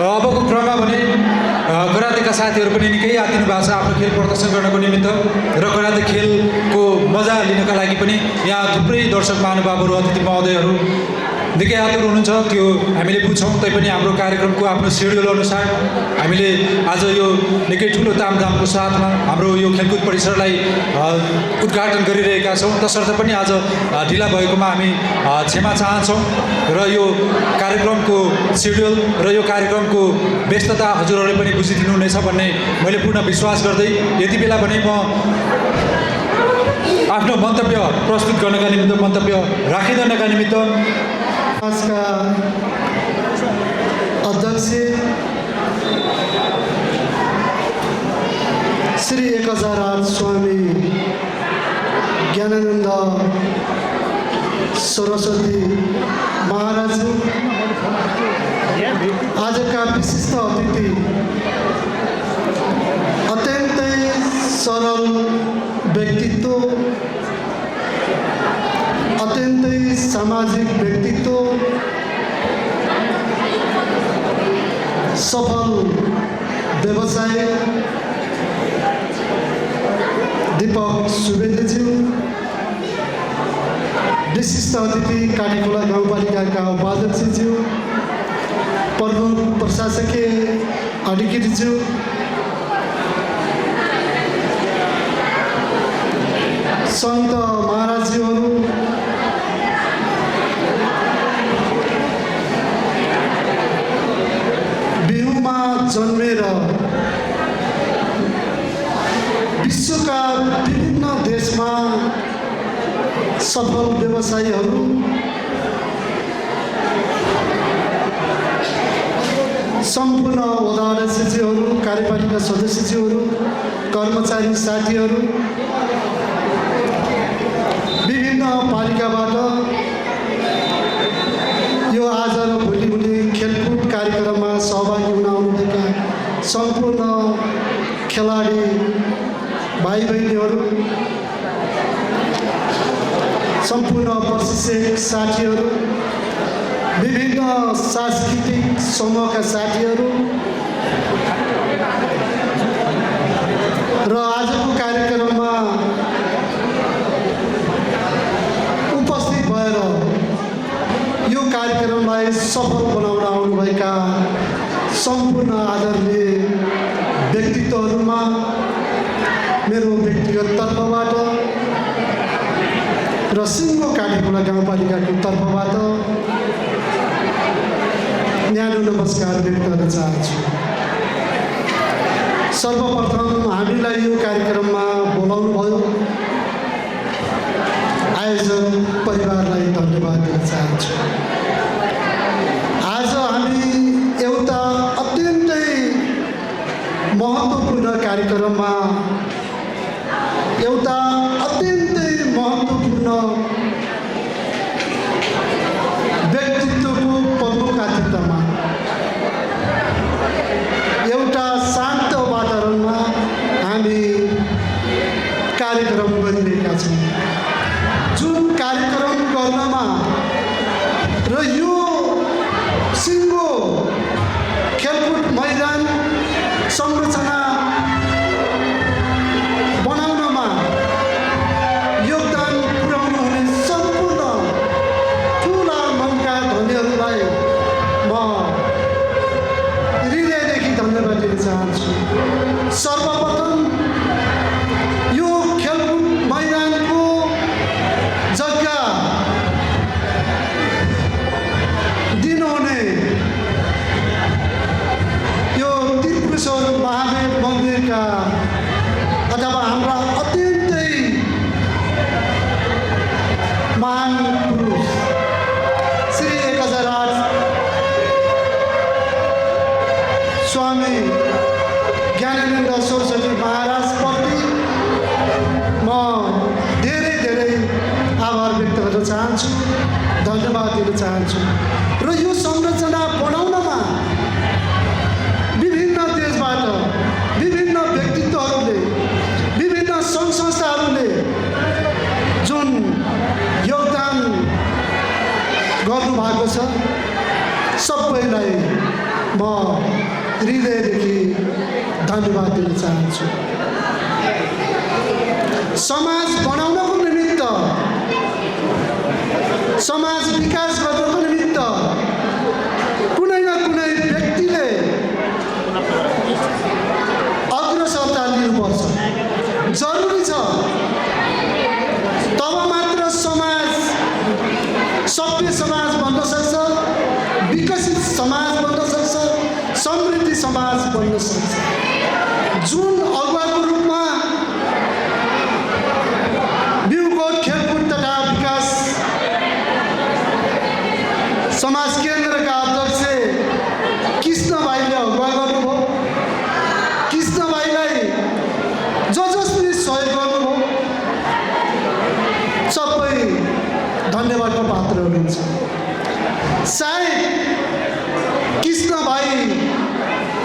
र अबको क्रममा भने करातेका साथीहरू पनि निकै आतिनु भएको छ आफ्नो खेल प्रदर्शन गर्नको निमित्त र कराते खेलको मजा लिनका लागि पनि यहाँ थुप्रै दर्शक महानुभावहरू अतिथि महोदयहरू निकै आतुर हुनुहुन्छ। त्यो हामीले बुझ्छौँ, तैपनि हाम्रो कार्यक्रमको आफ्नो सेड्युल अनुसार हामीले आज यो निकै ठुलो तामझामको साथमा हाम्रो यो खेलकुद परिसरलाई उद्घाटन गरिरहेका छौँ। तसर्थ पनि आज ढिला भएकोमा हामी क्षमा चाहन्छौँ र यो कार्यक्रमको सेड्युल र यो कार्यक्रमको व्यस्तता हजुरहरूले पनि बुझिदिनुहुनेछ भन्ने मैले पूर्ण विश्वास गर्दै यति बेला भने म आफ्नो मन्तव्य प्रस्तुत गर्नका निमित्त मन्तव्य राखिदिनका निमित्त समाजका अध्यक्ष श्री 1008 स्वामी ज्ञानानन्द सरस्वती महाराज आजका विशिष्ट अतिथि अत्यन्तै सरल व्यक्तित्व, अत्यन्तै सामाजिक व्यक्तित्व, सफल व्यवसाय दीपक सुवेदीज्यू, विशिष्ट अतिथि काटीखोला गाउँपालिकाका उपाध्यक्षज्यू, प्रमुख प्रशासकीय अधिकारीज्यू, सन्त महाराजज्यूहरू, बिहुमा जन्मेर विश्वका विभिन्न देशमा सफल व्यवसायीहरू, सम्पूर्ण वडाध्यक्षज्यूहरू, कार्यपालिका सदस्यज्यूहरू, कर्मचारी साथीहरू, विभिन्न पालिकाबाट यो आज र भोलि हुने खेलकुद कार्यक्रममा सहभागी हुन आउनुभएका सम्पूर्ण खेलाडी भाइ बहिनीहरू, सम्पूर्ण प्रशिक्षक साथीहरू, विभिन्न सांस्कृतिक समूहका साथीहरू र आजको कार्यक्रममा उपस्थित भएर यो कार्यक्रमलाई सफल बनाउन आउनुभएका सम्पूर्ण आदरणीय व्यक्तित्वहरूमा मेरो व्यक्तिगत तर्फबाट र सिङ्गो काटीखोला गाउँपालिकाको तर्फबाट न्यानो नमस्कार व्यक्त गर्न चाहन्छु। सर्वप्रथम हामीलाई यो कार्यक्रममा बोलाउनु भयो, आयोजक परिवारलाई धन्यवाद दिन चाहन्छु। आज हामी एउटा अत्यन्तै महत्त्वपूर्ण कार्यक्रममा एउटा अत्यन्तै महत्त्वपूर्ण व्यक्तित्वको प्रमुख आतिथ्यमा एउटा शान्त वातावरणमा हामी कार्यक्रम गरिरहेका छौँ। जुन कार्यक्रम गर्नमा र यो सिङ्गो खेलकुद मैदान संरचना बनाउनमा योगदान पुर्याउनु हुने सम्पूर्ण ठुला मनका धनीहरूलाई म हृदयदेखि धन्यवाद दिन चाहन्छु। सर्वप्रथम यो खेलकुद मैदानको जग्गा दिनुहुने यो त्रिपुरेश्वर महादेव मन्दिरका अथवा हाम्रा अत्यन्तै महान पुरुष श्री 1008 स्वामी ज्ञानानन्द सरस्वती महाराजप्रति म धेरै धेरै आभार व्यक्त गर्न चाहन्छु, धन्यवाद दिन चाहन्छु। र यो संरचना बनाउनमा विभिन्न देशबाट विभिन्न व्यक्तित्वहरूले, विभिन्न सङ्घ संस्थाहरूले जुन योगदान गर्नुभएको छ सबैलाई म हृदयदेखि धन्यवाद दिन चाहन्छु। समाज बनाउनको निमित्त, समाज विकास गर्नको निमित्त कुनै न कुनै व्यक्तिले अग्रसरता लिनुपर्छ, जरुरी छ। तब मात्र समाज सभ्य समाज बन्न सक्छ, विकसित समाज बन्न सक्छ, समृद्धि समाज बन्न सक्छ। जुन अगुवाको रूपमा बिउकोट खेलकुद तथा विकास धन्यवादको पात्र हुनुहुन्छ। सायद कृष्ण भाइ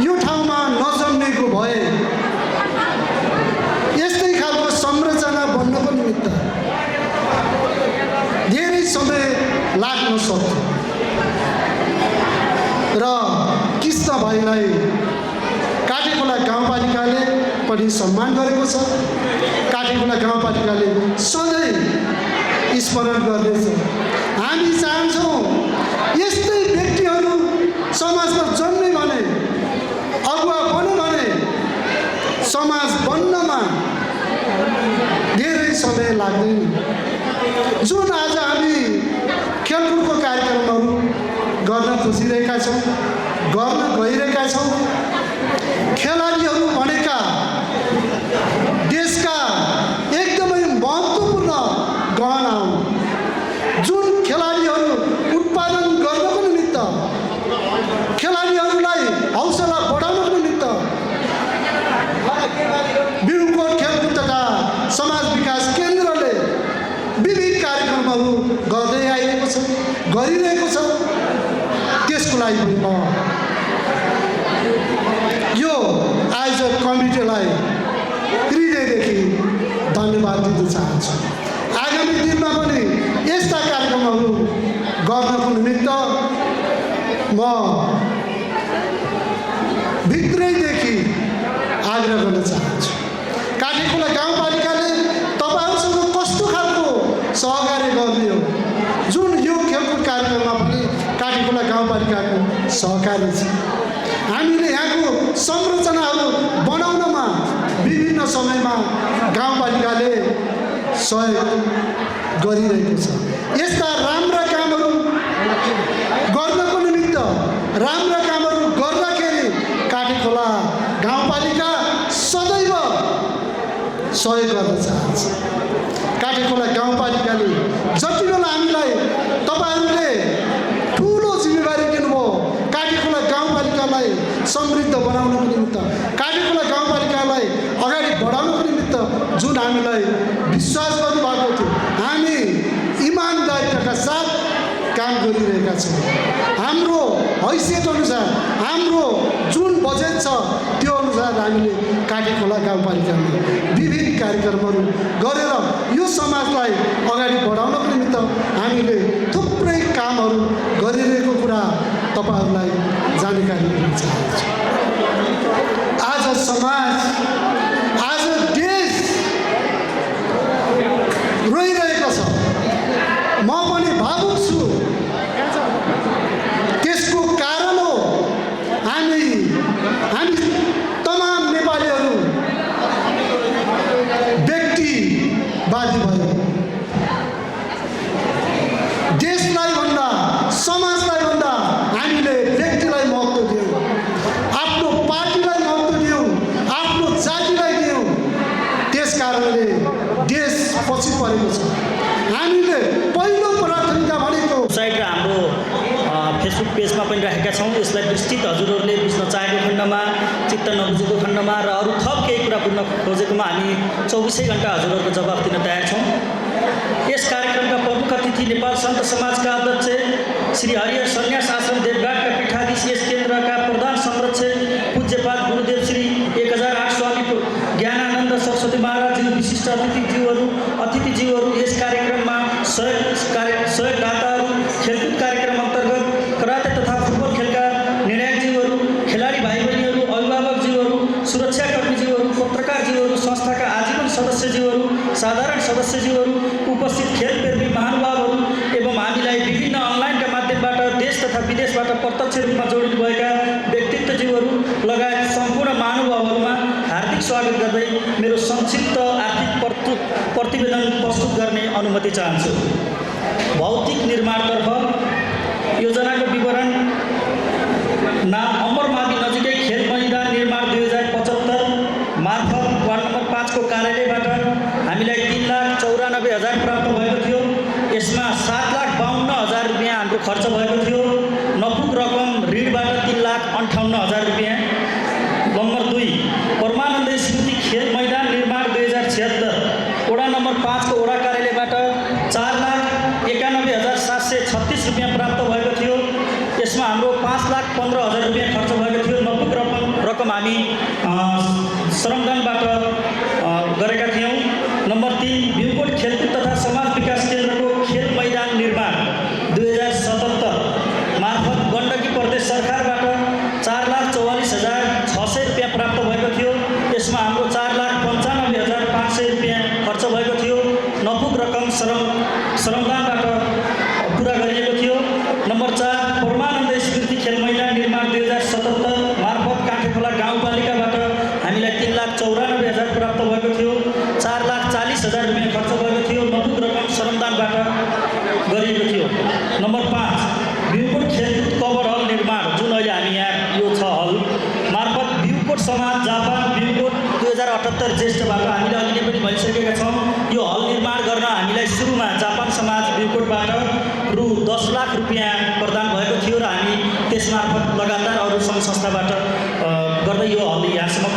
यो ठाउँमा नजन्मेको भए यस्तै खालको संरचना बन्नको निमित्त धेरै समय लाग्न सक्थ्यो र कृष्ण भाइलाई काटेखोला गाउँपालिकाले पनि सम्मान गरेको छ। काटेखोला गाउँपालिकाले सधैँ स्मरण गर्नेछ। हामी चाहन्छौँ यस्तै व्यक्तिहरू समाजमा जन्मे भने, अगुवा बन्यो भने समाज बन्नमा धेरै समय लाग्दैन। जुन आज हामी खेलकुदको कार्यक्रमहरू गर्न खोजिरहेका छौँ, गर्न गइरहेका छौँ, खेलाडीहरू भनेका देशका एकदमै महत्त्वपूर्ण गहना हुन्। जुन खेलाडीहरू उत्पादन गर्नको निमित्त, खेलाडीहरूलाई हौसला बढाउनको निमित्त बिरुकोट खेलकुद तथा समाज विकास केन्द्रले विविध कार्यक्रमहरू गर्दै आइरहेको छ, गरिरहेको छ। त्यसको लागि पनि म यो आयोजक कमिटीलाई हृदयदेखि धन्यवाद दिन चाहन्छु। आगामी दिनमा पनि यस्ता कार्यक्रमहरू गर्नको निमित्त म भित्रैदेखि आग्रह गर्न चाहन्छु। काटेखोला गाउँपालिकाले तपाईँहरूसँग कस्तो खालको सहकार्य गर्ने हो? जुन यो खेलकुद कार्यक्रममा पनि काटेखोला गाउँपालिकाको सहकार्य छ। हामीले यहाँको संरचनाहरू बनाउनमा विभिन्न समयमा गाउँपालिकाले सहयोग गरिरहेको छ। यस्ता राम्रा कामहरू गर्नको निमित्त, राम्रा कामहरू गर्दाखेरि काटेखोला गाउँपालिका सदैव सहयोग गर्न चाहन्छ। काटेखोला गाउँपालिकाले जति बेला हामीलाई तपाईँहरूले ठुलो जिम्मेवारी दिनुभयो काटेखोला गाउँपालिकालाई समृद्ध बनाउनको निमित्त, काटेखोला गाउँपालिकालाई अगाडि बढाउनको निमित्त जुन हामीलाई विश्वास गर्नुभएको थियो, हामी इमान्दारीका साथ काम गरिरहेका छौँ। हाम्रो हैसियत अनुसार, हाम्रो जुन बजेट छ त्यो अनुसार हामीले काटेखोला गाउँपालिकामा विविध कार्यक्रमहरू गरेर यो समाजलाई अगाडि बढाउनको निमित्त हामीले थुप्रै कामहरू गरिरहेको कुरा तपाईँहरूलाई जानकारी दिन चाहन्छु। आज समाज, आज देश रोइरहेको छ। म पनि भावुक छु। त्यसको कारण हो हामी तमाम नेपालीहरू व्यक्तिवादी भयो। देशलाई भन्दा, समाजलाई भन्दा हामीले व्यक्तिलाई महत्त्व दियौँ, आफ्नो पार्टीलाई महत्त्व दियौँ, आफ्नो जातिलाई दियौँ। त्यस कारणले देश पछि परेको छ। हामीले पहिलो प्राथमिकता भनेको वेबसाइट र हाम्रो फेसबुक पेजमा पनि राखेका छौँ। यसलाई विस्तृत हजुरहरूले बुझ्न चाहेको खण्डमा, चित्त नबुझेको खण्डमा र अरू थप केही कुरा बुझ्न खोजेकोमा हामी 24 घण्टा हजुरहरूको जवाफ दिन तयार छौँ। यस कार्यक्रमका प्रमुख अतिथि नेपाल सन्त समाजका अध्यक्ष श्री हरिहर सन्यास आश्रम देवघाटका पीठाधीश, यस केन्द्रका प्रधान संरक्षक पूज्यपाद गुरुदेव श्री 1008 स्वामी ज्ञानानन्द सरस्वती महाराजज्यू, विशिष्ट अतिथिज्यूहरू, यस कार्यक्रममा सहयोगदाताहरू, खेलकुद कार्यक्रम अन्तर्गत कराते तथा फुटबल खेलका निर्णायकज्यूहरू, खेलाडी भाइ बहिनीहरू, अभिभावकज्यूहरू, सुरक्षाकर्मीज्यूहरू, पत्रकारज्यूहरू, संस्थाका आजीवन सदस्यज्यूहरू, साधारण सदस्यज्यूहरू, उपस्थित खेलप्रेमी महानुभावहरू एवं हामीलाई विभिन्न अनलाइनका माध्यमबाट देश तथा विदेशबाट प्रत्यक्ष रूपमा जोडिनुभएका व्यक्तित्वज्यूहरू लगायत सम्पूर्ण महानुभावहरूमा हार्दिक स्वागत गर्दै मेरो संक्षिप्त आर्थिक प्रतिवेदन प्रस्तुत गर्ने अनुमति चाहन्छु। भौतिक निर्माणतर्फ योजनाको विवरण: नाम अमरमावि नजिकै खेल मैदान निर्माण 2075 मार्फत वार्ड नम्बर 5 को कार्यालयबाट हामीलाई 3,94,000 प्राप्त भएको थियो। यसमा 7,52,000 रुपियाँ हाम्रो खर्च भएको थियो। नपुग रकम ऋणबाट 3,58,000 रुपियाँ। नम्बर 2 परमानन्द स्मृति खेल मैदान निर्माण 2076 वडा नम्बर 5 को वडा कार्यालयबाट 4,91,000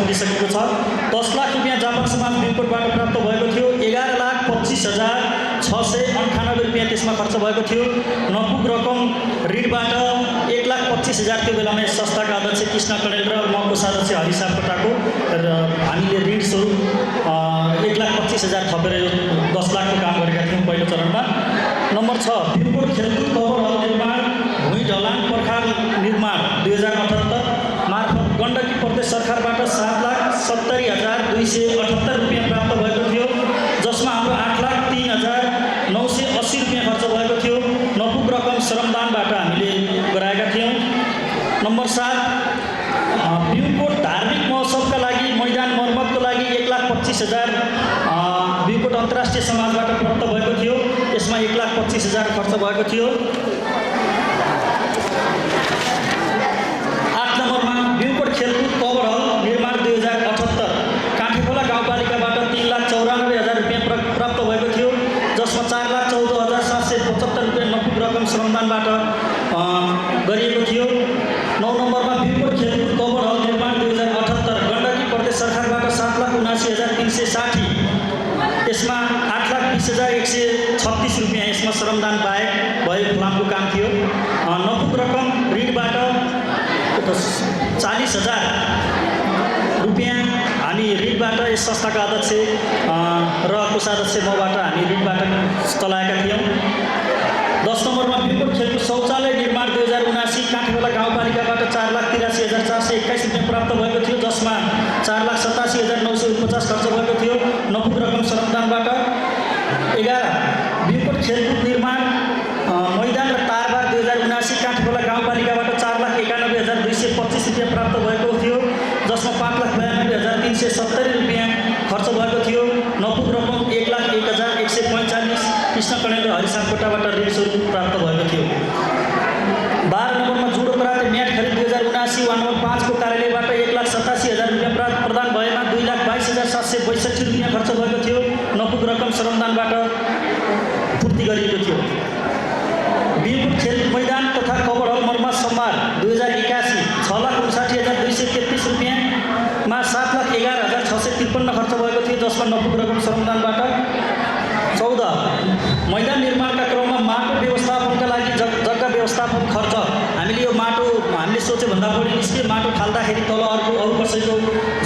छोडिसकेको छ। 10 लाख रुपियाँ जापान समाज भीमकोटबाट प्राप्त भएको थियो। 11,25,698 रुपियाँ त्यसमा खर्च भएको थियो। नपुग रकम ऋणबाट 1,25,000 त्यो बेलामा यस संस्थाका अध्यक्ष कृष्ण कणेल र म कोषाध्यक्ष हरि सापकोटाको र हामीले ऋण स्वरूप 1,25,000 थपेर यो 10 लाखको काम गरेका थियौँ पहिलो चरणमा। नम्बर 6 भीमकोट खेलकुद कभर हल निर्माण भुइँ ढलान पर्खाल निर्माण 2078 मार्फत गण्डकी प्रदेश सरकारबाट 7,70,278 रुपियाँ प्राप्त भएको थियो, जसमा हाम्रो 8,03,980 रुपियाँ खर्च भएको थियो। नपुग रकम श्रमदानबाट हामीले गराएका थियौँ। नम्बर 7 भीमकोट धार्मिक महोत्सवका लागि मैदान मर्मतको लागि 1,25,000 भीमकोट अन्तर्राष्ट्रिय समाजबाट प्राप्त भएको थियो। यसमा 1,25,000 खर्च भएको थियो। 8 नम्बरमा भीमकोट खेलकुद कभर हल निर्माण 2078 काठेखोला गाउँपालिकाबाट 3,94,000 रुपियाँ प्राप्त भएको थियो, जसमा 4,14,775 रुपियाँ नपुग रकम श्रमदानबाट गरिएको थियो। 9 नम्बरमा भीमकोट खेलकुद कभर हल निर्माण 2078 गण्डकी प्रदेश सरकारबाट 7,79,360 यसमा 8,20,136 रुपियाँ यसमा श्रमदान बाहेक भयो फलामको काम थियो। नपुग रकम ऋणबाट 40,000 रुपियाँ हामी ऋणबाट यस संस्थाका अध्यक्ष र कोषाध्यक्ष मबाट हामी ऋणबाट चलाएका थियौँ। 10 नम्बरमा भीमकोट खेलकुद शौचालय निर्माण 2079 काठेखोला गाउँपालिकाबाट 4,83,421 रुपियाँ प्राप्त भएको थियो, जसमा 4,87,949 खर्च भएको थियो। नपुग रकम श्रमदानबाट 11 भीमकोट खेलकुद निर्माण मैदान र तारबार 2079 काठेखोला गाउँपालिकाबाट 4,91,225 रुपियाँ प्राप्त भएको थियो, जसमा 5,92,370 रुपियाँ खर्च भएको थियो। नपुग रकम 1,01,145 कृष्ण कणेल र हरि सापकोटाबाट ऋण स्वरूप प्राप्त भएको थियो। 12 नम्बरमा जुडो कराते म्याट खरिद 2079 वार्ड नम्बर 5 को कार्यालयबाट 1,87,000 रुपियाँ प्रदान भएमा 2,22,762 रुपियाँ खर्च भएको थियो। नपुग रकम श्रमदानबाट पूर्ति गरिएको थियो। भीमकोट खेल मैदान तथा कभर हल मर्मत सम्भार 2081 6,59,233 रुपियाँमा 7,11,653 खर्च भएको थियो, जसमा नपुग रकम श्रमदानबाट 14 मैदान निर्माणका क्रममा माटो व्यवस्थापनका लागि जग्गा व्यवस्थापन खर्च हामीले यो माटो हामीले सोचेभन्दा बढी निस्के माटो खाल्दाखेरि तल अरू कसैको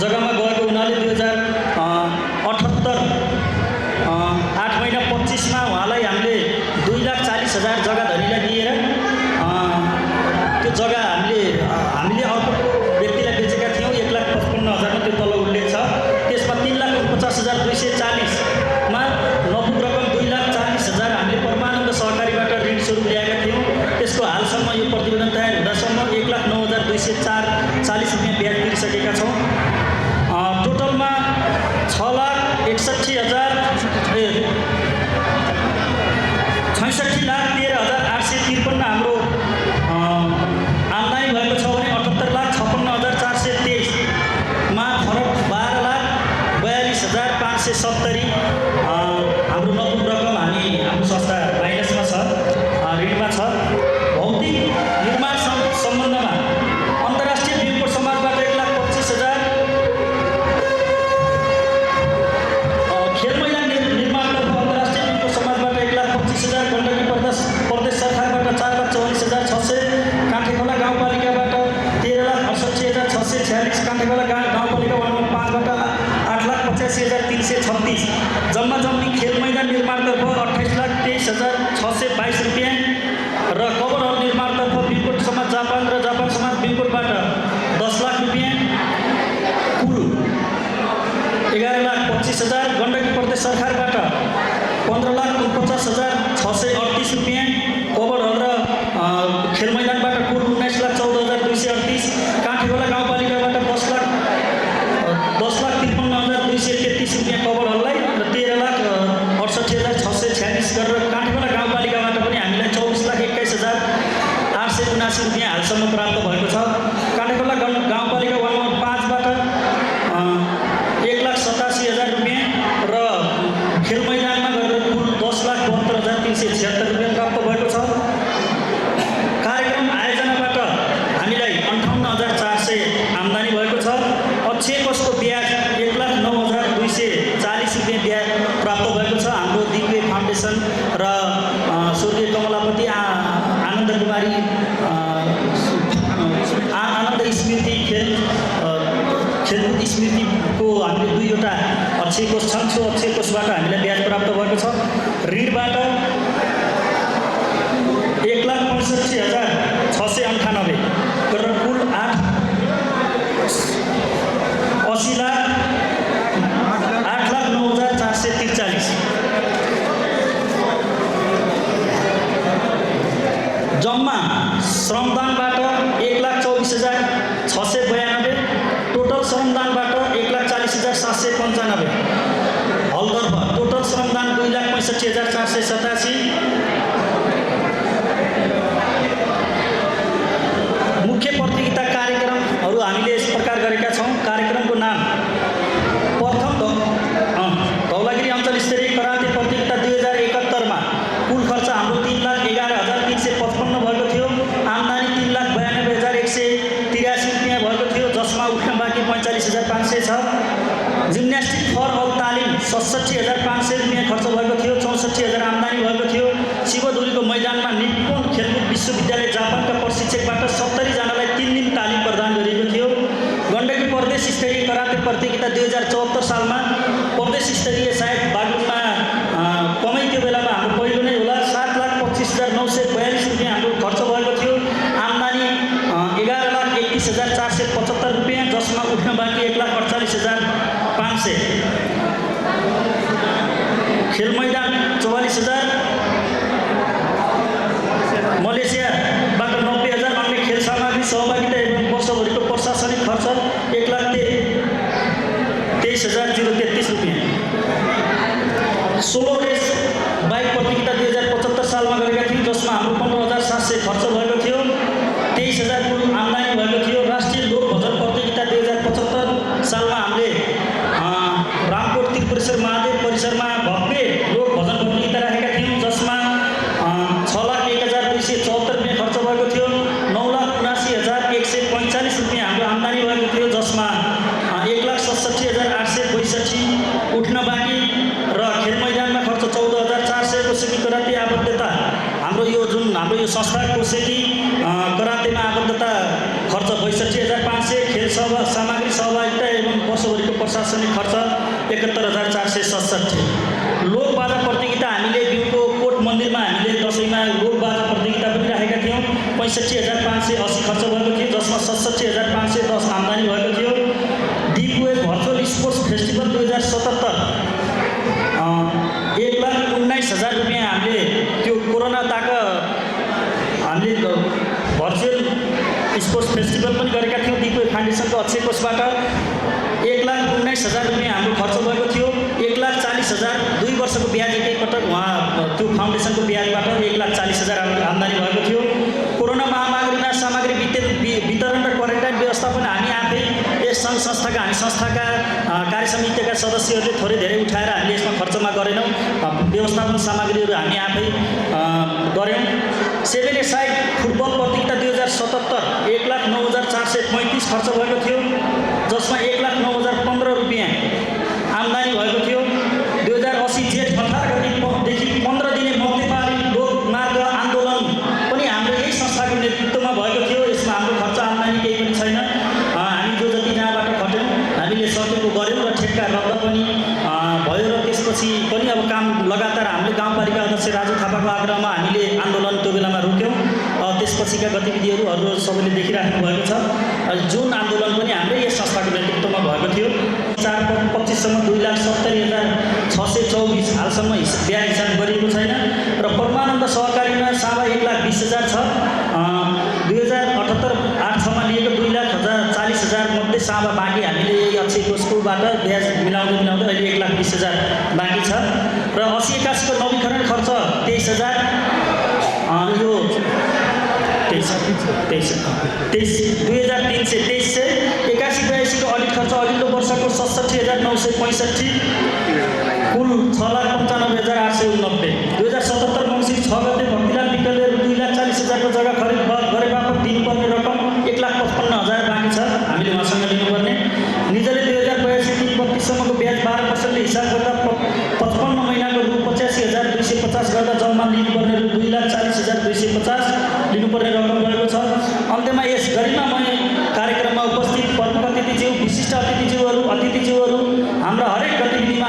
जग्गामा गएको हुनाले 2078 8 महिना 25मा उहाँलाई हामीले 2,40,000 जग्गा धनीलाई दिएर त्यो जग्गा हामीले अर्को व्यक्तिलाई बेचेका थियौँ। 1,55,000 त्यो तल उल्लेख छ। त्यसमा 3,49,240 मा नपुग रकम 2,40,000 हामीले परमानन्द सहकारीबाट ऋण स्वरूप ल्याएका थियौँ। त्यसको हालसम्म यो प्रतिवेदन तयार हुँदासम्म 1,09,240 रुपियाँ ब्याज तिरिसकेका छौँ। टोटलमा 66,13,853 हाम्रो आम्दानी भएको छ भने 78,56,423 मा फरक 12,42,570 हाम्रो नपुग रकम हामी हाम्रो संस्था माइनसमा छ, ऋणमा छ। भौतिक निर्माण सम्बन्धमा अन्तर्राष्ट्रिय भीमकोट समाजबाट 1,25,000 खेल मैदान निर्माणतर्फ अन्तर्राष्ट्रिय भीमकोट समाजबाट 1,25,000 गण्डकी प्रदेश सरकारबाट 4,44,600 काठेखोला गाउँपालिकाबाट 13,68,646 काठेखोला गाउँपालिका वार्ड नम्बर 5बाट 8,85,336 जम्मा जम्मी खेल मैदान निर्माणतर्फ 28,23,622 रुपियाँ र कभर हल निर्माणतर्फ भीमकोट समाज जापान र जापान समाज भीमकोटबाट 10 लाख रुपियाँ कुल 11,25,000 गण्डकी प्रदेश सरकारबाट 15,49,638 रुपियाँ कभर हल र खेल मैदानबाट कुल 19,14,238 काठेखोला गाउँपालिकाबाट 10,53,233 रुपियाँ कभर हललाई र 13,68,646 गरेर काठेखोला गाउँपालिकाबाट पनि हामीलाई 24,21,879 रुपियाँ हालसम्म प्राप्त भएको छ। काठेखोला गाउँपालिका वार्ड नम्बर 5बाट 1,87,000 रुपियाँ र अक्षय कोष छन्। सो अक्षय कोषबाट हामीलाई ब्याज प्राप्त भएको छ। ऋणबाट 1,65,698 गरेर कुल 8,09,443। जम्मा श्रमदानबाट 1,24,692, टोटल श्रमदानबाट 1,40,795। हलतर्फ टोटल श्रमदान 2,65,487। मुख्य प्रतियोगिता कार्यक्रमहरू हामीले यस प्रकार गरेका छौँ। कार्यक्रमको नाम प्रथम धौलागिरी अञ्चल स्तरीय कराते प्रतियोगिता 2071 मा कुल खर्च हाम्रो 3,11,355 भएको थियो। आम्दानी 3,92,183 रुपियाँ भएको थियो, जसमा उठ्न बाँकी 45,500 छ। जिम्नास्टिक फर अल तालिम 67,500 रुपियाँ खर्च भएको थियो, 64,000 आम्दानी भएको थियो। शिवधुरीको मैदानमा निपुण खेलकुद विश्वविद्यालय जापानका प्रशिक्षकबाट 70 जनालाई 3 दिन तालिम प्रदान गरिएको थियो। गण्डकी प्रदेश स्तरीय कराते प्रतियोगिता 2074 सालमा प्रदेश स्तरीय सायद बागलुङमा कमै त्यो बेलामा हाम्रो पहिलो नै होला 7,25,942 रुपियाँ हाम्रो खर्च भएको थियो। आम्दानी 11,31,475 रुपियाँ, जसमा उठ्न बाँकी 1,48,500। खेल मैदान 44,000। मलेसियाबाट 90,000 अन्य खेल सामग्री सहभागिता एवं वर्षभरिको प्रशासनिक खर्च 1,23,033 रुपियाँ। 16 रेस बाइक प्रतियोगिता 2075 सालमा गरेका थियौँ, जसमा हाम्रो 15,700 खर्च भएको थियो। 23,000 कुल आम्दानी भएको थियो। राष्ट्रिय लोक भजन प्रतियोगिता 2075 सालमा हामीले रामकोट त्रिपुरेश्वर महादेव परिसरमा भव्य लोक भजन प्रतियोगिता राखेका थियौँ, जसमा 6,01,274 रुपियाँ खर्च भएको थियो। 9,79,145 रुपियाँ हाम्रो आम्दानी भएको थियो, जसमा 1,67,862 उठ्न बाँकी र खेल मैदानमा खर्च 14,400। कोसेकी कराते आबद्धता हाम्रो यो संस्था कोसेकी करातेमा आबद्धता खर्च 62,500। खेल सामग्री सहभागिता एवं वर्षभरिको प्रशासनिक खर्च 71,467। लोकबाजा प्रतियोगिता हामीले बिउको कोट मन्दिरमा हामीले दसैँमा लोकबाजा प्रतियोगिता पनि राखेका थियौँ। 65,580 खर्च भएको थियो, जसमा 67,510 आम्दानी भएको थियो। डिपुए भर्चुअल स्पोर्ट्स फेस्टिभल 2077 1,19,000 रुपियाँ हामीले त्यो कोरोना ताका हामीले भर्चुअल स्पोर्ट्स फेस्टिभल पनि गरेका थियौँ। डिपुए फाउन्डेसनको अक्षय कोषबाट 1,19,000 रुपियाँ हाम्रो खर्च भएको थियो। 1,40,000 2 वर्षको ब्याज एकैपटक उहाँ त्यो फाउन्डेसनको ब्याजबाट 1,40,000 आम्दानी भएको थियो। कोरोना महामारीमा सामग्री वितरण र क्वारेन्टाइन व्यवस्थापन हामी आफै यस सङ्घ संस्थाका हामी संस्थाका कार्य समितिका सदस्यहरूले थोरै धेरै उठाएर हामीले यसमा खर्चमा गरेनौँ। व्यवस्थापन सामग्रीहरू हामी आफै गऱ्यौँ। 7 ए साइड फुटबल प्रतियोगिता 2077 1,09,435 खर्च भएको थियो, जसमा 1,09,015 रुपियाँ आम्दानी भएको थियो। 2080 जेठ 18 गतिदेखि 15 दिने मौतेपारी लोकमार्ग आन्दोलन पनि हाम्रो यही संस्थाको नेतृत्वमा भएको थियो। यसमा हाम्रो खर्च आम्दानी केही पनि छैन। हामी जो जति जहाँबाट खट्यौँ हामीले सकेको गऱ्यौँ र ठेक्का रद्द पनि भयो। र त्यसपछि पनि अब काम लगातार हामीले गाउँपालिका अध्यक्ष राजु थापाको आग्रहमा हामीले आन्दोलन त्यो बेलामा रोक्यौँ। त्यसपछिका गतिविधिहरू सबैले देखिराख्नु भएको छ। जुन आन्दोलन पनि हाम्रै यस संस्थाको नेतृत्वमा भएको थियो। 4,25 सम्म 2,70,624 हालसम्म ब्याज हिसाब गरिएको छैन। र परमानन्द सहकारीमा सावा 1,20,000 छ। 2078-86मा लिएको 2,40,000 मध्ये सावा बाँकी हामीले यही अक्षय कोषकोबाट ब्याज मिलाउँदै अहिले 1,20,000 बाँकी छ। र 80-81 को नवीकरण खर्च 23,000। यो 2,323 81-82 को अडिट खर्च अघिल्लो वर्षको 67,965 कुल 6,95,890। 2077 मङ्सिर 6 गते भक्तिलाल विकलले 2,40,000 को जग्गा खरिद गरे बापत दिनुपर्ने रकम 1,55,000 बाँकी छ हामीले उहाँसँग लिनुपर्ने। निजले 2082-332 सम्मको ब्याज 12% हिसाब गर्दा 55 महिनाको रु 85,250 गर्दा जम्मा लिनुपर्ने रु 2,40,250 लिनुपर्ने रकम रहेको छ। अन्त्यमा यस गरिमामय कार्यक्रममा उपस्थित प्रमुख अतिथिज्यू, विशिष्ट अतिथिज्यूहरू, हाम्रा हरेक गतिविधिमा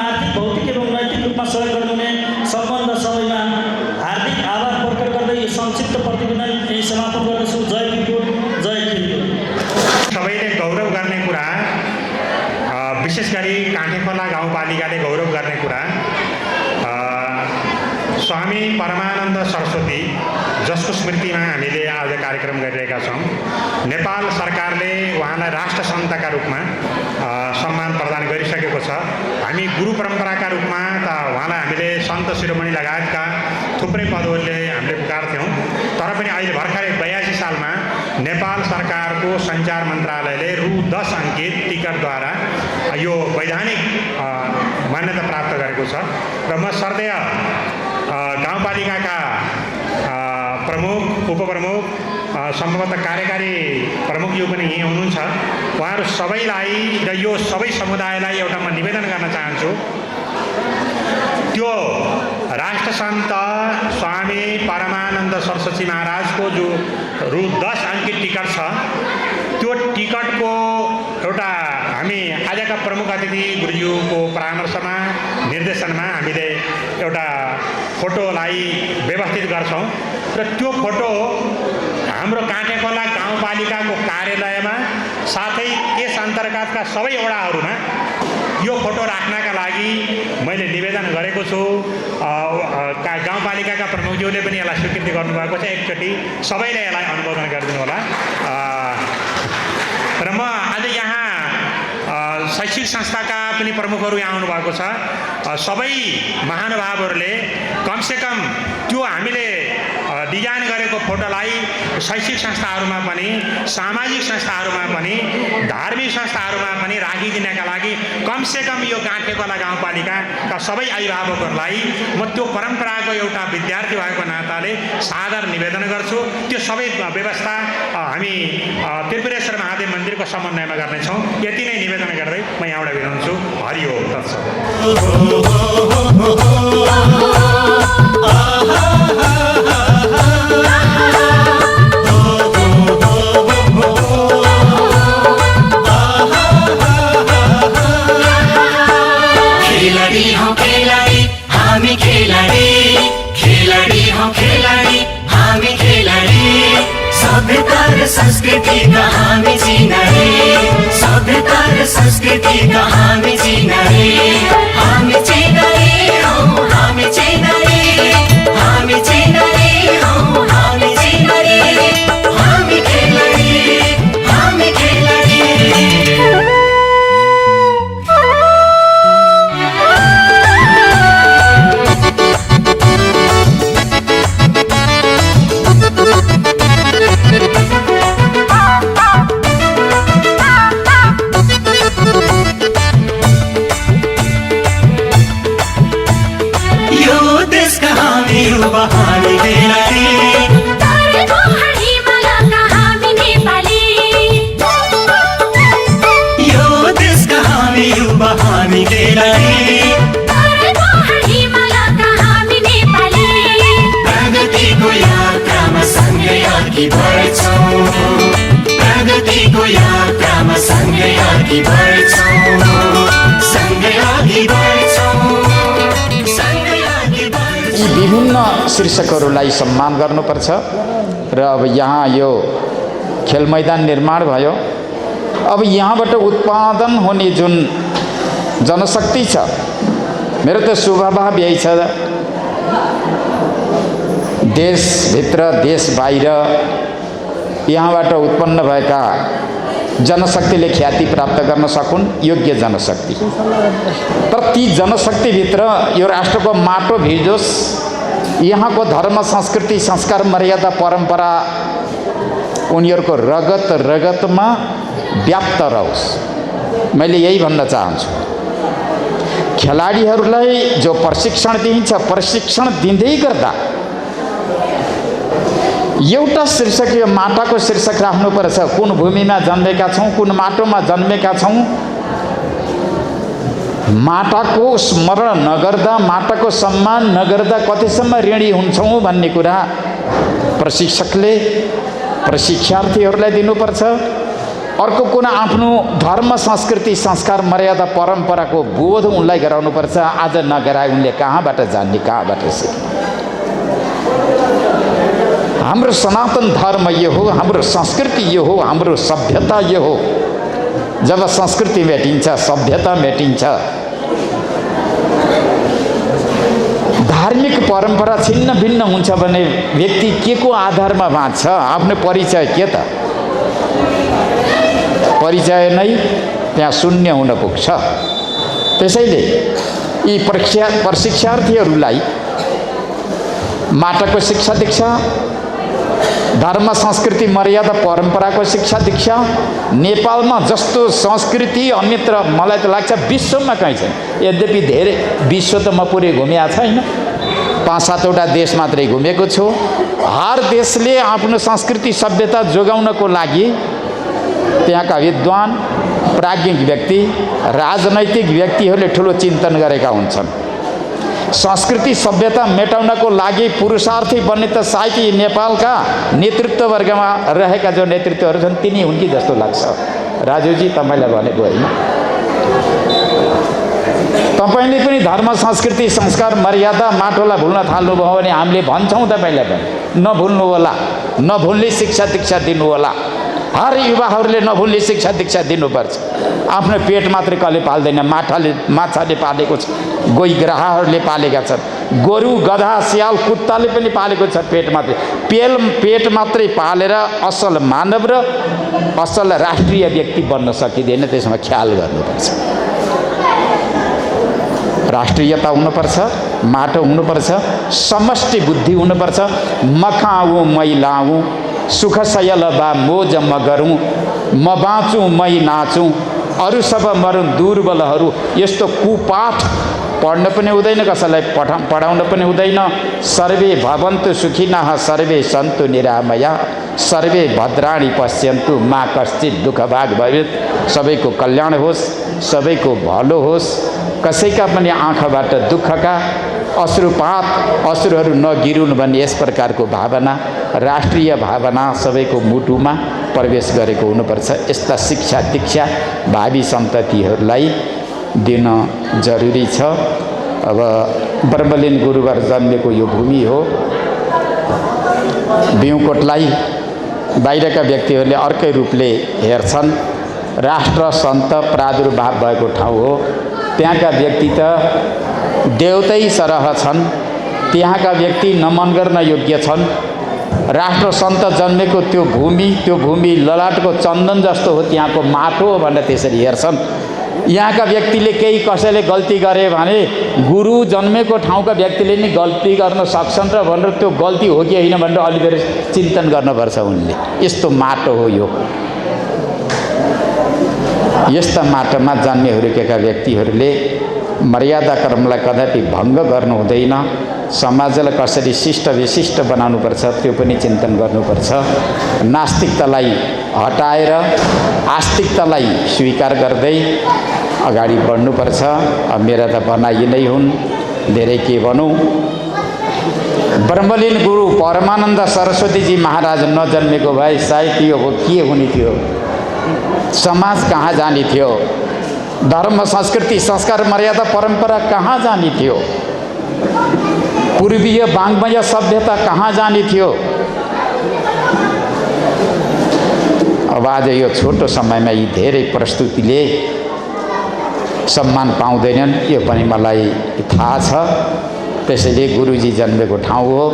गर्ने कुरा स्वामी परमानन्द सरस्वती जसको स्मृतिमा हामीले आज कार्यक्रम गरिरहेका छौँ। नेपाल सरकारले उहाँलाई राष्ट्र सन्तका रूपमा सम्मान प्रदान गरिसकेको छ। हामी गुरु परम्पराका रूपमा त उहाँलाई हामीले सन्त शिरोमणि लगायतका थुप्रै पदहरूले हामीले पुकार्थ्यौँ। तर पनि अहिले भर्खरै 82 सालमा नेपाल सरकारको सञ्चार मन्त्रालयले रु 10 अङ्कित टिकटद्वारा यो वैधानिक मान्यता प्राप्त गरेको छ। र म सर्देय गाउँपालिकाका प्रमुख, उपप्रमुख, सम्भवतः कार्यकारी प्रमुखज्यू पनि यहीँ हुनुहुन्छ। उहाँहरू सबैलाई र यो सबै समुदायलाई एउटा म निवेदन गर्न चाहन्छु, त्यो राष्ट्रसन्त स्वामी परमानन्द सरस्वती महाराजको जो रु 10 अङ्कित टिकट छ, त्यो टिकटको एउटा हामी आजका प्रमुख अतिथि गुरुज्यूको परामर्शमा निर्देशनमा हामीले एउटा फोटोलाई व्यवस्थित गर्छौँ र त्यो फोटो हाम्रो काँटेखोला गाउँपालिकाको कार्यालयमा साथै यस अन्तर्गतका सबै वडाहरूमा यो फोटो राख्नका लागि मैले निवेदन गरेको छु। गाउँपालिकाका प्रमुखज्यूले पनि यसलाई स्वीकृति गर्नुभएको छ। एकचोटि सबैले यसलाई अनुमोदन गरिदिनु होला। र म आज यहाँ शैक्षिक संस्थाका पनि प्रमुखहरू यहाँ आउनुभएको छ। सबै महानुभावहरूले कमसेकम त्यो हामीले डिजाइन गरेको फोटोलाई शैक्षिक संस्थाहरूमा पनि, सामाजिक संस्थाहरूमा पनि, धार्मिक संस्थाहरूमा पनि राखिदिनका लागि कमसेकम यो गाँठेकोला गाउँपालिकाका सबै अभिभावकहरूलाई म त्यो परम्पराको एउटा विद्यार्थी भएको नाताले सादर निवेदन गर्छु। त्यो सबै व्यवस्था हामी त्रिपुरेश्वर महादेव मन्दिरको समन्वयमा गर्नेछौँ। यति नै निवेदन गर्दै म यहाँबाट बिदा हुन्छु। हरि ओम तत्सत। खिलाडी हौ खिलाडी हामी खिलाडी, खिलाडी हौ खिलाडी हामी खिलाडी, सभ्यता र संस्कृतिका हामी चिनारी, सभ्यता र संस्कृतिका हामी चिनारी, हामी चिनारी हौ हामी चिनारी, हामी चिनारी हौ हामी चिनारी, हामी खिलाडी हामी खिलाडी। प्रगतिको यात्रामा सँगै अघि बढ्छौँ, प्रगतिको यात्रामा सँगै अघि बढ्छौँ, सँगै अघि बढ्छौँ, सँगै अघि बढ्छौँ। यी विभिन्न शीर्षकहरूलाई सम्मान गर्नुपर्छ। र अब यहाँ यो खेल मैदान निर्माण भयो। अब यहाँबाट उत्पादन हुने जुन जनशक्ति छ, मेरो त शुभभाव यही छ, देशभित्र देश बाहिर यहाँबाट उत्पन्न भएका जनशक्तिले ख्याति प्राप्त गर्न सकुन्, योग्य जनशक्ति। तर ती जनशक्तिभित्र यो राष्ट्रको माटो भिजोस्, यहाँको धर्म संस्कृति संस्कार मर्यादा परम्परा उनीहरूको रगत रगतमा व्याप्त रहोस्। मैले यही भन्न चाहन्छु। खेलाडीहरूलाई जो प्रशिक्षण दिइन्छ, प्रशिक्षण दिँदै गर्दा एउटा शीर्षक, यो माटाको शीर्षक राख्नुपर्छ। कुन भूमिमा जन्मेका छौँ, कुन माटोमा जन्मेका छौँ, माटाको स्मरण नगर्दा, माटाको सम्मान नगर्दा कतिसम्म ऋणी हुन्छौँ भन्ने कुरा प्रशिक्षकले प्रशिक्षार्थीहरूलाई दिनुपर्छ। अर्को कुरा, आफ्नो धर्म संस्कृति संस्कार मर्यादा परम्पराको बोध उनलाई गराउनुपर्छ। आज नगराए उनले कहाँबाट जान्ने, कहाँबाट सिक्ने? हाम्रो सनातन धर्म यो हो, हाम्रो संस्कृति यो हो, हाम्रो सभ्यता यो हो। जब संस्कृति मेटिन्छ, सभ्यता मेटिन्छ, धार्मिक परम्परा छिन्न भिन्न हुन्छ भने व्यक्ति के को आधारमा बाँच्छ? आफ्नो परिचय के त? परिचय नै त्यहाँ शून्य हुन पुग्छ। त्यसैले यी प्रशिक्षार्थीहरूलाई माटाको शिक्षा दीक्षा, धर्म संस्कृति मर्यादा परम्पराको शिक्षा दीक्षा नेपालमा जस्तो संस्कृति अन्यत्र मलाई त लाग्छ विश्वमा कहीँ छैन। यद्यपि धेरै विश्व त म पुरै घुमेको छैन, 5-7वटा देश मात्रै घुमेको छु। हर देशले आफ्नो संस्कृति सभ्यता जोगाउनको लागि त्यहाँका विद्वान प्राज्ञिक व्यक्ति राजनैतिक व्यक्तिहरूले ठुलो चिन्तन गरेका हुन्छन्। संस्कृति सभ्यता मेटाउनको लागि पुरुषार्थी बन्ने त सायद नेपालका नेतृत्व वर्गमा रहेका जो नेतृत्वहरू छन् तिनी हुन् कि जस्तो लाग्छ। राजुजी तपाईँलाई भनेको होइन, तपाईँले पनि धर्म संस्कृति संस्कार मर्यादा माटोलाई भुल्न थाल्नुभयो भने हामीले भन्छौँ तपाईँलाई पनि नभुल्नु होला, नभुल्ने शिक्षा दीक्षा दिनु होला। हर युवाहरूले नभुल्ने शिक्षा दीक्षा दिनुपर्छ। आफ्नो पेट मात्रै कसले पाल्दैन, माछाले पालेको छ, गोही ग्राहहरूले पालेका छन्, गोरु गधा स्याल कुत्ताले पनि पालेको छ पेट मात्रै। पेट मात्रै पालेर असल मानव र असल राष्ट्रिय व्यक्ति बन्न सकिँदैन। त्यसमा ख्याल गर्नुपर्छ। राष्ट्रियता हुनुपर्छ, माटो हुनुपर्छ, समष्टि बुद्धि हुनुपर्छ। म खाऊँ मै लाऊँ, सुख सयल बा मोज म गरौँ, म बाँचुँ मै नाचौँ, अरू सब मरौँ दुर्बलहरू। यस्तो कुपाठ पढ्न पनि हुँदैन, कसैलाई पढाउन पनि हुँदैन। सर्वे भवन्तु सुखिनः सर्वे सन्तु निरामया सर्वे भद्राणि पश्यन्तु मा कश्चित् दुःखभाग भवेत्। सबैको कल्याण होस्, सबैको भलो होस्, कसैका पनि आँखाबाट दुःखका अश्रुपात अश्रुहरू नगिरुन् भन्ने यस प्रकारको भावना, राष्ट्रिय भावना सबैको मुटुमा प्रवेश गरेको हुनुपर्छ। यस्ता शिक्षा दीक्षा भावी सन्ततिहरूलाई दिन जरुरी छ। अब ब्रह्मलीन गुरुवर जन्मेको यो भूमि हो। बिउकोटलाई बाहिरका व्यक्तिहरूले अर्कै रूपले हेर्छन्। राष्ट्र सन्त प्रादुर्भाव भएको ठाउँ हो। त्यहाँका व्यक्ति त देवतै सरह छन्, त्यहाँका व्यक्ति नमन गर्न योग्य छन्। राष्ट्र सन्त जन्मेको त्यो भूमि ललाटको चन्दन जस्तो हो, त्यहाँको माटो हो भनेर त्यसरी हेर्छन्। यहाँका व्यक्तिले केही कसैले गल्ती गरे भने गुरु जन्मेको ठाउँका व्यक्तिले नि गल्ती गर्न सक्छन् र भनेर त्यो गल्ती हो कि होइन भनेर अलिकति चिन्तन गर्नुपर्छ उनले। यस्तो माटो हो यो। यस्ता माटोमा जन्मे हुर्केका व्यक्तिहरूले मर्यादा क्रमलाई कदापि भङ्ग गर्नु हुँदैन। समाजलाई कसरी शिष्ट विशिष्ट बनाउनुपर्छ त्यो पनि चिन्तन गर्नुपर्छ। नास्तिकतालाई हटाएर आस्तिकतालाई स्वीकार गर्दै अगाडि बढ्नुपर्छ। अब मेरा त भनाइ नै हुन्, धेरै के भनौँ। ब्रह्मलीन गुरु परमानन्द सरस्वतीजी महाराज नजन्मेको भए सायद यो के हुने थियो, समाज कहाँ जाने थियो, धर्म संस्कृति संस्कार मर्यादा परम्परा कहाँ जाने थियो, पूर्वीय वाङ्मय सभ्यता कहाँ जाने थियो। अब आज यो छोटो समयमा यी धेरै प्रस्तुतिले सम्मान पाउँदैनन्, यो पनि मलाई थाहा छ। त्यसैले गुरुजी जन्मेको ठाउँ हो,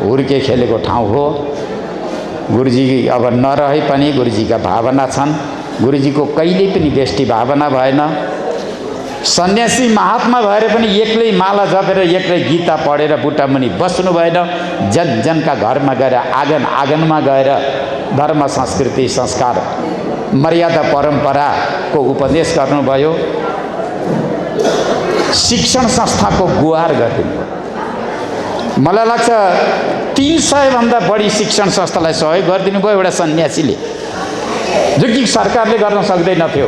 हुर्के खेलेको ठाउँ हो। गुरुजी अब नरहे पनि गुरुजीका भावना छन्। गुरुजीको कहिले पनि बेष्टी भावना भएन। सन्यासी महात्मा भएर पनि एक्लै माला जपेर एक्लै गीता पढेर बुट्टामुनि बस्नु भएन। जनका घरमा गएर आँगनमा गएर धर्म संस्कृति संस्कार मर्यादा परम्पराको उपदेश गर्नुभयो। शिक्षण संस्थाको गुहार गरिदिनुभयो। मलाई लाग्छ 300 भन्दा बढी शिक्षण संस्थालाई सहयोग गरिदिनु भयो एउटा सन्यासीले, जो कि सरकारले गर्न सक्दैनथ्यो।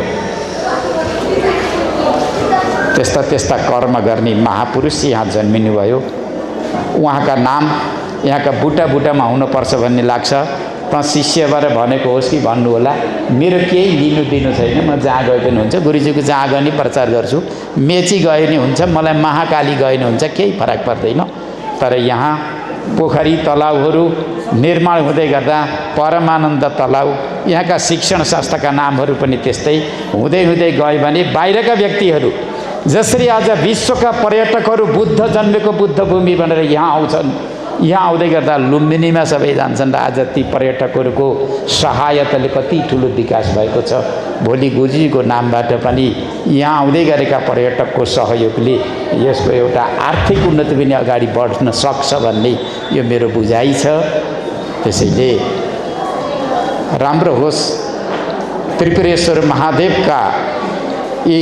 त्यस्ता कर्म गर्ने महापुरुष यहाँ जन्मिनु भयो। उहाँका नाम यहाँका बुटामा हुनुपर्छ भन्ने लाग्छ। त शिष्यबाट भनेको होस् कि भन्नु होला, मेरो केही लिनु दिनु छैन। म जहाँ गए पनि हुन्छ, गुरुजीको जहाँ गए नि प्रचार गर्छु। मेची गए नि हुन्छ, मलाई महाकाली गए नि हुन्छ, केही फरक पर्दैन। तर यहाँ पोखरी तलाउहरू निर्माण हुँदै गर्दा परमानन्द तलाउ, यहाँका शिक्षण संस्थाका नामहरू पनि त्यस्तै हुँदै गए भने बाहिरका व्यक्तिहरू जसरी आज विश्वका पर्यटकहरू बुद्ध जन्मेको बुद्ध भूमि भनेर यहाँ आउँछन्, यहाँ आउँदै गर्दा लुम्बिनीमा सबै जान्छन् र आज ती पर्यटकहरूको सहायताले कति ठुलो विकास भएको छ। भोलि गुरुजीको नामबाट पनि यहाँ आउँदै गरेका पर्यटकको सहयोगले यसको एउटा आर्थिक उन्नति पनि अगाडि बढ्न सक्छ भन्ने यो मेरो बुझाइ छ। त्यसैले राम्रो होस्, त्रिपुरेश्वर महादेवका यी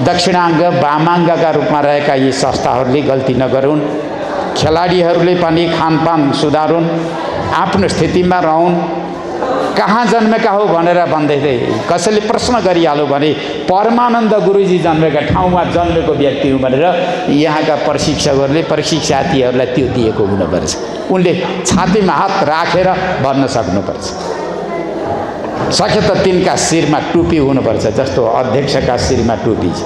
दक्षिणाङ्ग वामाङ्गका रूपमा रहेका यी संस्थाहरूले गल्ती नगरून्, खेलाडीहरूले पनि खानपान सुधारुन्, आफ्नो स्थितिमा रहन्। कहाँ जन्मेका हो भनेर भन्दै कसैले प्रश्न गरिहाल्यो भने परमानन्द गुरुजी जन्मेका ठाउँमा जन्मेको व्यक्ति हो भनेर यहाँका प्रशिक्षकहरूले प्रशिक्षार्थीहरूलाई त्यो दिएको हुनुपर्छ। उनले छातीमा हात राखेर भन्न सक्नुपर्छ। सके त तिनका शिरमा टुपी हुनुपर्छ, जस्तो अध्यक्षका शिरमा टुपी छ।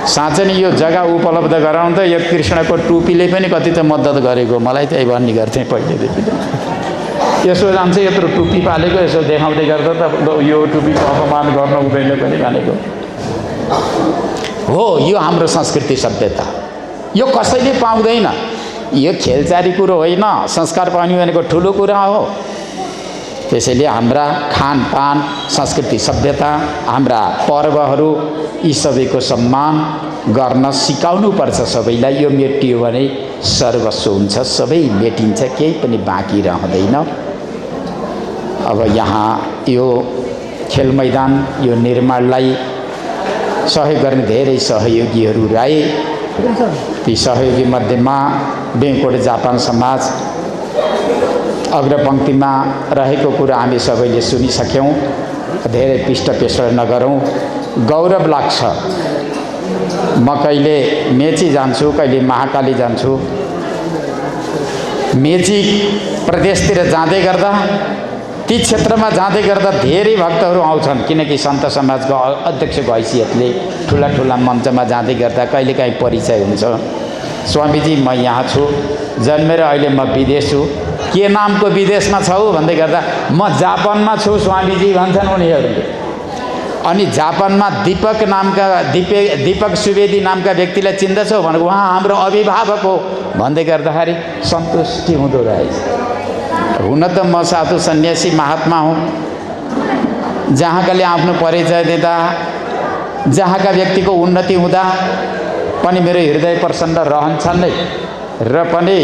साँच्चै नै यो जग्गा उपलब्ध गराउन त यो कृष्णको टुपीले पनि कति त मद्दत गरेको, मलाई त्यही भन्ने गर्थेँ पहिलेदेखि। यसो जान्छ यत्रो टुपी पालेको, यसो देखाउँदै गर्दा त यो टुपीको अपमान गर्न हुँदैन पनि भनेको हो। यो हाम्रो संस्कृति सभ्यता, यो कसैले पाउँदैन। यो खेलचारी कुरो होइन, संस्कार पाउने भनेको ठुलो कुरा हो। त्यसैले हाम्रा खानपान, संस्कृति सभ्यता, हाम्रा पर्वहरू, यी सबैको सम्मान गर्न सिकाउनुपर्छ सबैलाई। यो मेटियो भने सर्वस्व हुन्छ, सबै मेटिन्छ, केही पनि बाँकी रहँदैन। अब यहाँ यो खेल मैदान, यो निर्माणलाई सहयोग गर्ने धेरै सहयोगीहरू रहे। ती सहयोगी मध्येमा बेङ्कोट जापान समाज अग्रपङ्क्तिमा रहेको कुरा हामी सबैले सुनिसक्यौँ। धेरै पृष्ठपोषण नगरौँ। गौरव लाग्छ। म कहिले मेची जान्छु, कहिले महाकाली जान्छु। मेची प्रदेशतिर जाँदै गर्दा, ती क्षेत्रमा जाँदै गर्दा धेरै भक्तहरू आउँछन्, किनकि सन्त समाजको अध्यक्षको हैसियतले ठुला ठुला मञ्चमा जाँदै गर्दा कहिलेकाहीँ परिचय हुन्छ। स्वामीजी म यहाँ छु, जन्मेर अहिले म विदेश छु। के नामको विदेशमा छौ भन्दै गर्दा म जापानमा छु स्वामीजी भन्छन् उनीहरूले। अनि जापानमा दीपक सुवेदी नामका व्यक्तिलाई चिन्दछौ भनेको उहाँ हाम्रो अभिभावक हो भन्दै गर्दाखेरि सन्तुष्टि हुँदो रहेछ। हुन त म साधु सन्यासी महात्मा हुँ, जहाँकाले आफ्नो परिचय दिँदा, जहाँका व्यक्तिको उन्नति हुँदा पनि मेरो हृदय प्रसन्न रहन्छन् नै। र पनि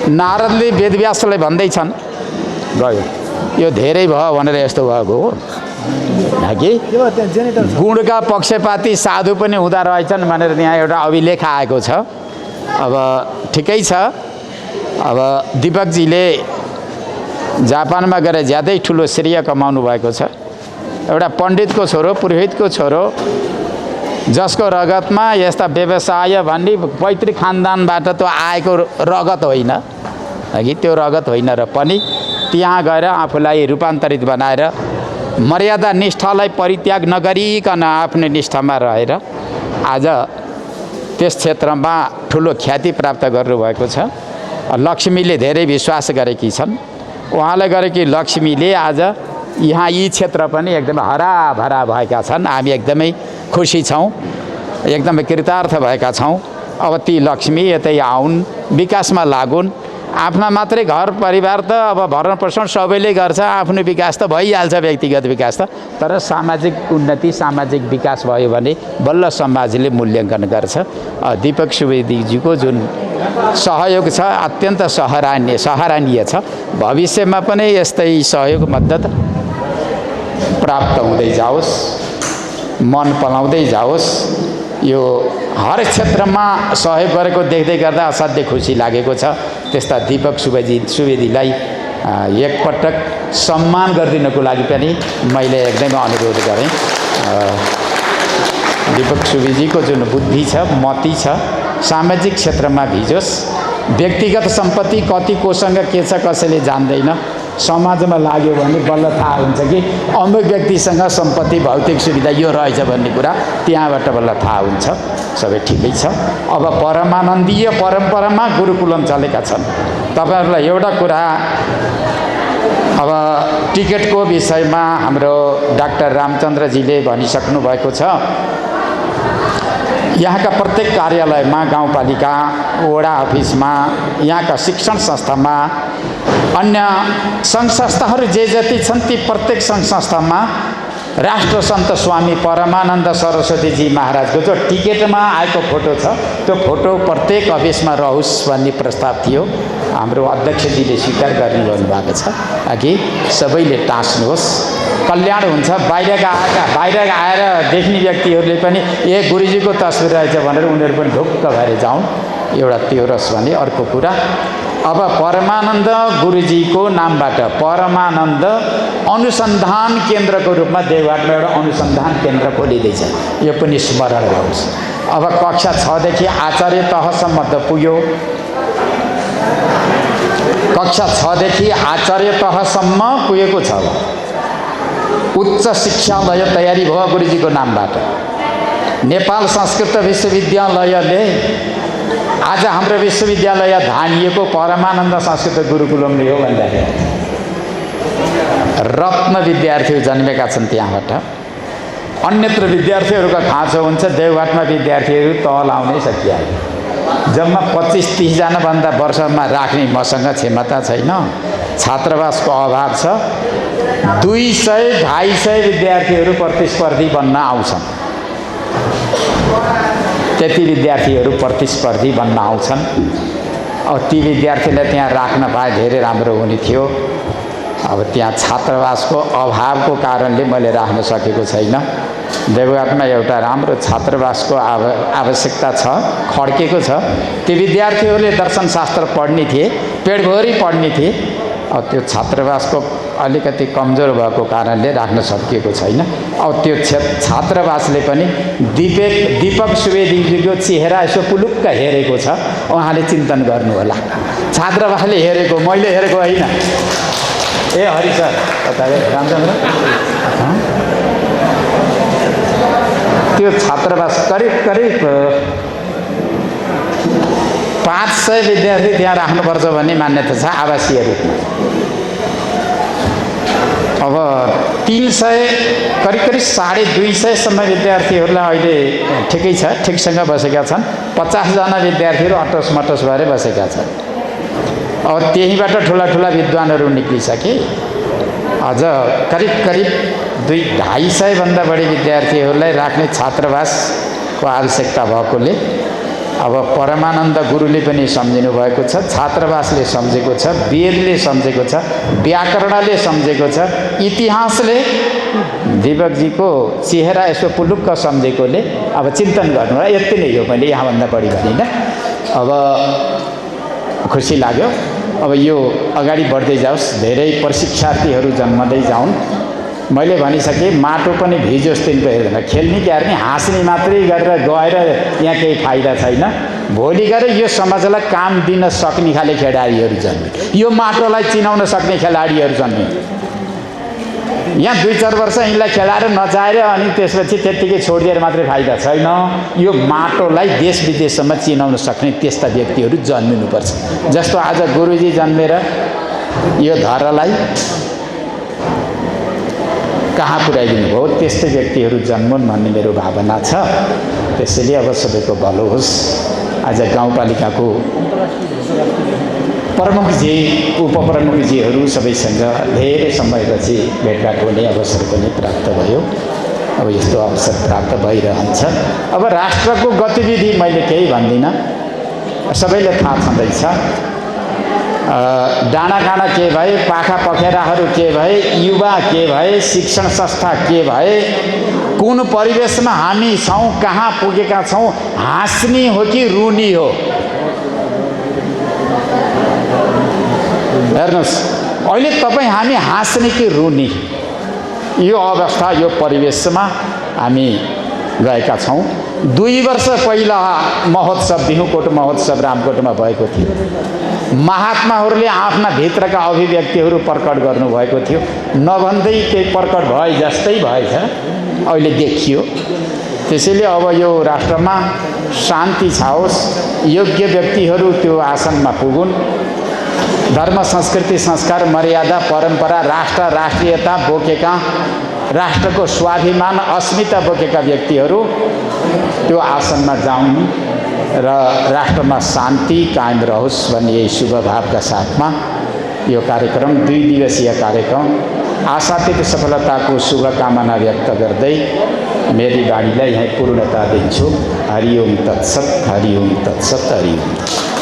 नारदले वेदव्यासलाई भन्दैछन्, गयो यो धेरै भयो भनेर यस्तो भएको हो कि गुणका पक्षपाती साधु पनि हुँदा रहेछन् भनेर यहाँ एउटा अभिलेख आएको छ। अब ठिकै छ। अब दीपकजीले जापानमा गएर ज्यादै ठुलो श्रेय कमाउनु भएको छ। एउटा पण्डितको छोरो, पुरोहितको छोरो, जसको रगतमा यस्ता व्यवसाय भन्ने पैतृक खानदानबाट त आएको रगत होइन कि त्यो रगत होइन, र पनि त्यहाँ गएर आफूलाई रूपान्तरित बनाएर मर्यादा निष्ठालाई परित्याग नगरिकन आफ्नो निष्ठामा रहेर आज त्यस क्षेत्रमा ठुलो ख्याति प्राप्त गर्नुभएको छ। लक्ष्मीले धेरै विश्वास गरेकी छन्। उहाँले गरेकी लक्ष्मीले आज यहाँ यी क्षेत्र पनि एकदमै हराभरा भएका छन्। हामी एकदमै खुसी छौँ, एकदमै कृतार्थ भएका छौँ। अब ती लक्ष्मी यतै आउन्, विकासमा लागुन्। आफ्ना मात्रै घर परिवार त अब भरण पोषण सबैले गर्छ, आफ्नो विकास त भइहाल्छ, व्यक्तिगत विकास त। तर सामाजिक उन्नति, सामाजिक विकास भयो भने बल्ल समाजले मूल्याङ्कन गर्छ। दीपक सुवेदीजीको जुन सहयोग छ अत्यन्त सराहनीय छ। भविष्यमा पनि यस्तै सहयोग मद्दत प्राप्त हुँदै जाओस्, मन पलाउँदै जाओस्। यो हर क्षेत्रमा सहयोग गरेको देख्दै गर्दा असाध्यै खुसी लागेको छ। त्यस्ता दीपक सुवेदीलाई एकपटक सम्मान गरिदिनको लागि पनि मैले एकदमै अनुरोध गरेँ। दीपक सुवेदीको जुन बुद्धि छ, मति छ, सामाजिक क्षेत्रमा भिजोस्। व्यक्तिगत सम्पत्ति कति कोसँग के छ कसैले जान्दैन। समाजमा लाग्यो भने बल्ल थाहा हुन्छ कि अमुक व्यक्तिसँग सम्पत्ति, भौतिक सुविधा यो रहेछ भन्ने कुरा त्यहाँबाट बल्ल थाहा हुन्छ। सबै ठिकै छ। अब परमानन्दीय परम्परामा गुरुकुलम चलेका छन्। तपाईँहरूलाई एउटा कुरा, अब टिकटको विषयमा हाम्रो डाक्टर रामचन्द्रजीले भनिसक्नु भएको छ। यहाँका प्रत्येक कार्यालयमा, गाउँपालिका, वडा अफिसमा, यहाँका शिक्षण संस्थामा, अन्य सङ्घ संस्थाहरू जे जति छन् ती प्रत्येक सङ्घ संस्थामा राष्ट्रसन्त स्वामी परमानन्द सरस्वतीजी महाराजको जो टिकटमा आएको फोटो छ त्यो फोटो प्रत्येक अफिसमा रहोस् भन्ने प्रस्ताव थियो। हाम्रो अध्यक्षजीले स्वीकार गर्नुभएको छ कि सबैले टाँस्नुहोस्, कल्याण हुन्छ। बाहिर आएर देख्ने व्यक्तिहरूले पनि ए गुरुजीको तस्बिर रहेछ भनेर उनीहरू पनि ढुक्क भएर जाउन्, एउटा त्यो रस भने। अर्को कुरा, अब परमानन्द गुरुजीको नामबाट परमानन्द अनुसन्धान केन्द्रको रूपमा देवघाटमा एउटा अनुसन्धान केन्द्र खोलिँदैछ, यो पनि स्मरण गरोस्। अब कक्षा 6 देखि आचार्य तहसम्म त पुग्यो, कक्षा 6 देखि आचार्य तहसम्म पुगेको छ। उच्च शिक्षालय तयारी भयो गुरुजीको नामबाट। नेपाल संस्कृत विश्वविद्यालयले आज हाम्रो विश्वविद्यालय धानिएको परमानन्द संस्कृत गुरुकुलमले हो भन्दाखेरि रत्न विद्यार्थीहरू जन्मेका छन् त्यहाँबाट। अन्यत्र विद्यार्थीहरूको खाँचो हुन्छ, देवघाटमा विद्यार्थीहरू तल आउनै सकिहाल्यो। जम्मा 25-30 जनाभन्दा वर्षमा राख्ने मसँग क्षमता छैन, छात्रावासको अभाव छ। 200-250 विद्यार्थीहरू प्रतिस्पर्धी बन्न आउँछन्, त्यति विद्यार्थीहरू प्रतिस्पर्धी बन्न आउँछन्। अब ती विद्यार्थीलाई त्यहाँ राख्न पाए धेरै राम्रो हुने थियो। अब त्यहाँ छात्रावासको अभावको कारणले मैले राख्न सकेको छैन। देवघाटमा एउटा राम्रो छात्रावासको आवश्यकता छ, खड्केको छ। ती विद्यार्थीहरूले दर्शनशास्त्र पढ्ने थिए, पेटभरि पढ्ने थिए। अब त्यो छात्रावासको अलिकति कमजोर भएको कारणले राख्न सकिएको छैन। अब त्यो छात्रावासले पनि दीपक सुवेदीजीको चेहरा यसो पुलुक्क हेरेको छ, उहाँले चिन्तन गर्नुहोला। छात्रावासले हेरेको, मैले हेरेको होइन। ए हरि सर, रामचन्द्र, त्यो छात्रावास करिब 500 विद्यार्थी त्यहाँ राख्नुपर्छ भन्ने मान्यता छ आवासीय रूपमा। अब 300 करिब 250सम्म विद्यार्थीहरूलाई अहिले ठिकै छ, ठिकसँग बसेका छन्। 50 जना विद्यार्थीहरू अटोस भएर बसेका छन्। अब त्यहीँबाट ठुला विद्वानहरू निक्लिसके। अझ करिब 250 भन्दा बढी विद्यार्थीहरूलाई राख्ने छात्रावासको आवश्यकता भएकोले अब परमानन्द गुरुले पनि सम्झिनु भएको छ, छात्रावासले सम्झेको छ, वेदले सम्झेको छ, व्याकरणले सम्झेको छ, इतिहासले दीपकजीको चेहरा यसो पुलुक्क सम्झेकोले अब चिन्तन गर्नु। यति नै हो, मैले यहाँभन्दा बढी भनिनँ। अब खुसी लाग्यो। अब यो अगाडि बढ्दै जाओस्, धेरै प्रशिक्षार्थीहरू जन्मदै जाउन्। मैले भनिसकेँ, माटो पनि भिजोस् तिनको हेर्दैन, खेल्ने क्यार्ने हाँस्ने मात्रै गरेर गएर यहाँ केही फाइदा छैन। भोलि गएर यो समाजलाई काम दिन सक्ने खाले खेलाडीहरू जन्मे, यो माटोलाई चिनाउन सक्ने खेलाडीहरू जन्मे। यहाँ 2-4 वर्ष यिनलाई खेलाएर नचाएर अनि त्यसपछि त्यत्तिकै छोडिदिएर मात्रै फाइदा छैन। यो माटोलाई देश विदेशसम्म चिनाउन सक्ने त्यस्ता व्यक्तिहरू जन्मिनुपर्छ। जस्तो आज गुरुजी जन्मेर यो धरालाई कहाँ पुर्याइदिनु भयो, त्यस्तै व्यक्तिहरू जन्मुन् भन्ने मेरो भावना छ। त्यसैले अब सबैको भलो होस्। आज गाउँपालिकाको प्रमुखजी, उपप्रमुखजीहरू सबैसँग धेरै समयपछि भेटघाट हुने अवसर पनि प्राप्त भयो। अब यस्तो अवसर प्राप्त भइरहन्छ। अब राष्ट्रको गतिविधि मैले केही भन्दिनँ, सबैले थाहा छँदैछ। डाँडाकाँडा के भए, पाखा पखेराहरू के भए, युवा के भए, शिक्षण संस्था के भए, कुन परिवेशमा हामी छौँ, कहाँ पुगेका छौँ, हाँस्ने हो कि रुनी हो? हेर्नुहोस्, अहिले तपाईँ हामी हाँस्ने कि रुनी, यो अवस्था, यो परिवेशमा हामी गएका छौँ। 2 वर्ष पहिला महोत्सव, बिहुकोट महोत्सव रामकोटमा भएको थियो। महात्माहरूले आफ्ना भित्रका अभिव्यक्तिहरू प्रकट गर्नुभएको थियो। नभन्दै केही प्रकट भए जस्तै भएछ, अहिले देखियो। त्यसैले अब यो राष्ट्रमा शान्ति छाओस्, योग्य व्यक्तिहरू त्यो आसनमा पुगुन्। धर्म, संस्कृति, संस्कार, मर्यादा, परम्परा, राष्ट्रियता बोकेका राष्ट्रको स्वाभिमान अस्मिता बोकेका व्यक्तिहरू त्यो आसनमा जाउन् र राष्ट्रमा शान्ति कायम रहोस् भन्ने यही शुभ भावका साथमा यो कार्यक्रम 2 दिवसीय कार्यक्रम आशातीत सफलताको शुभकामना व्यक्त गर्दै मेरी बाणीलाई यहाँ पूर्णता दिन्छु। हरि ओम तत्सत, हरि ओम तत्सत, हरि ओम।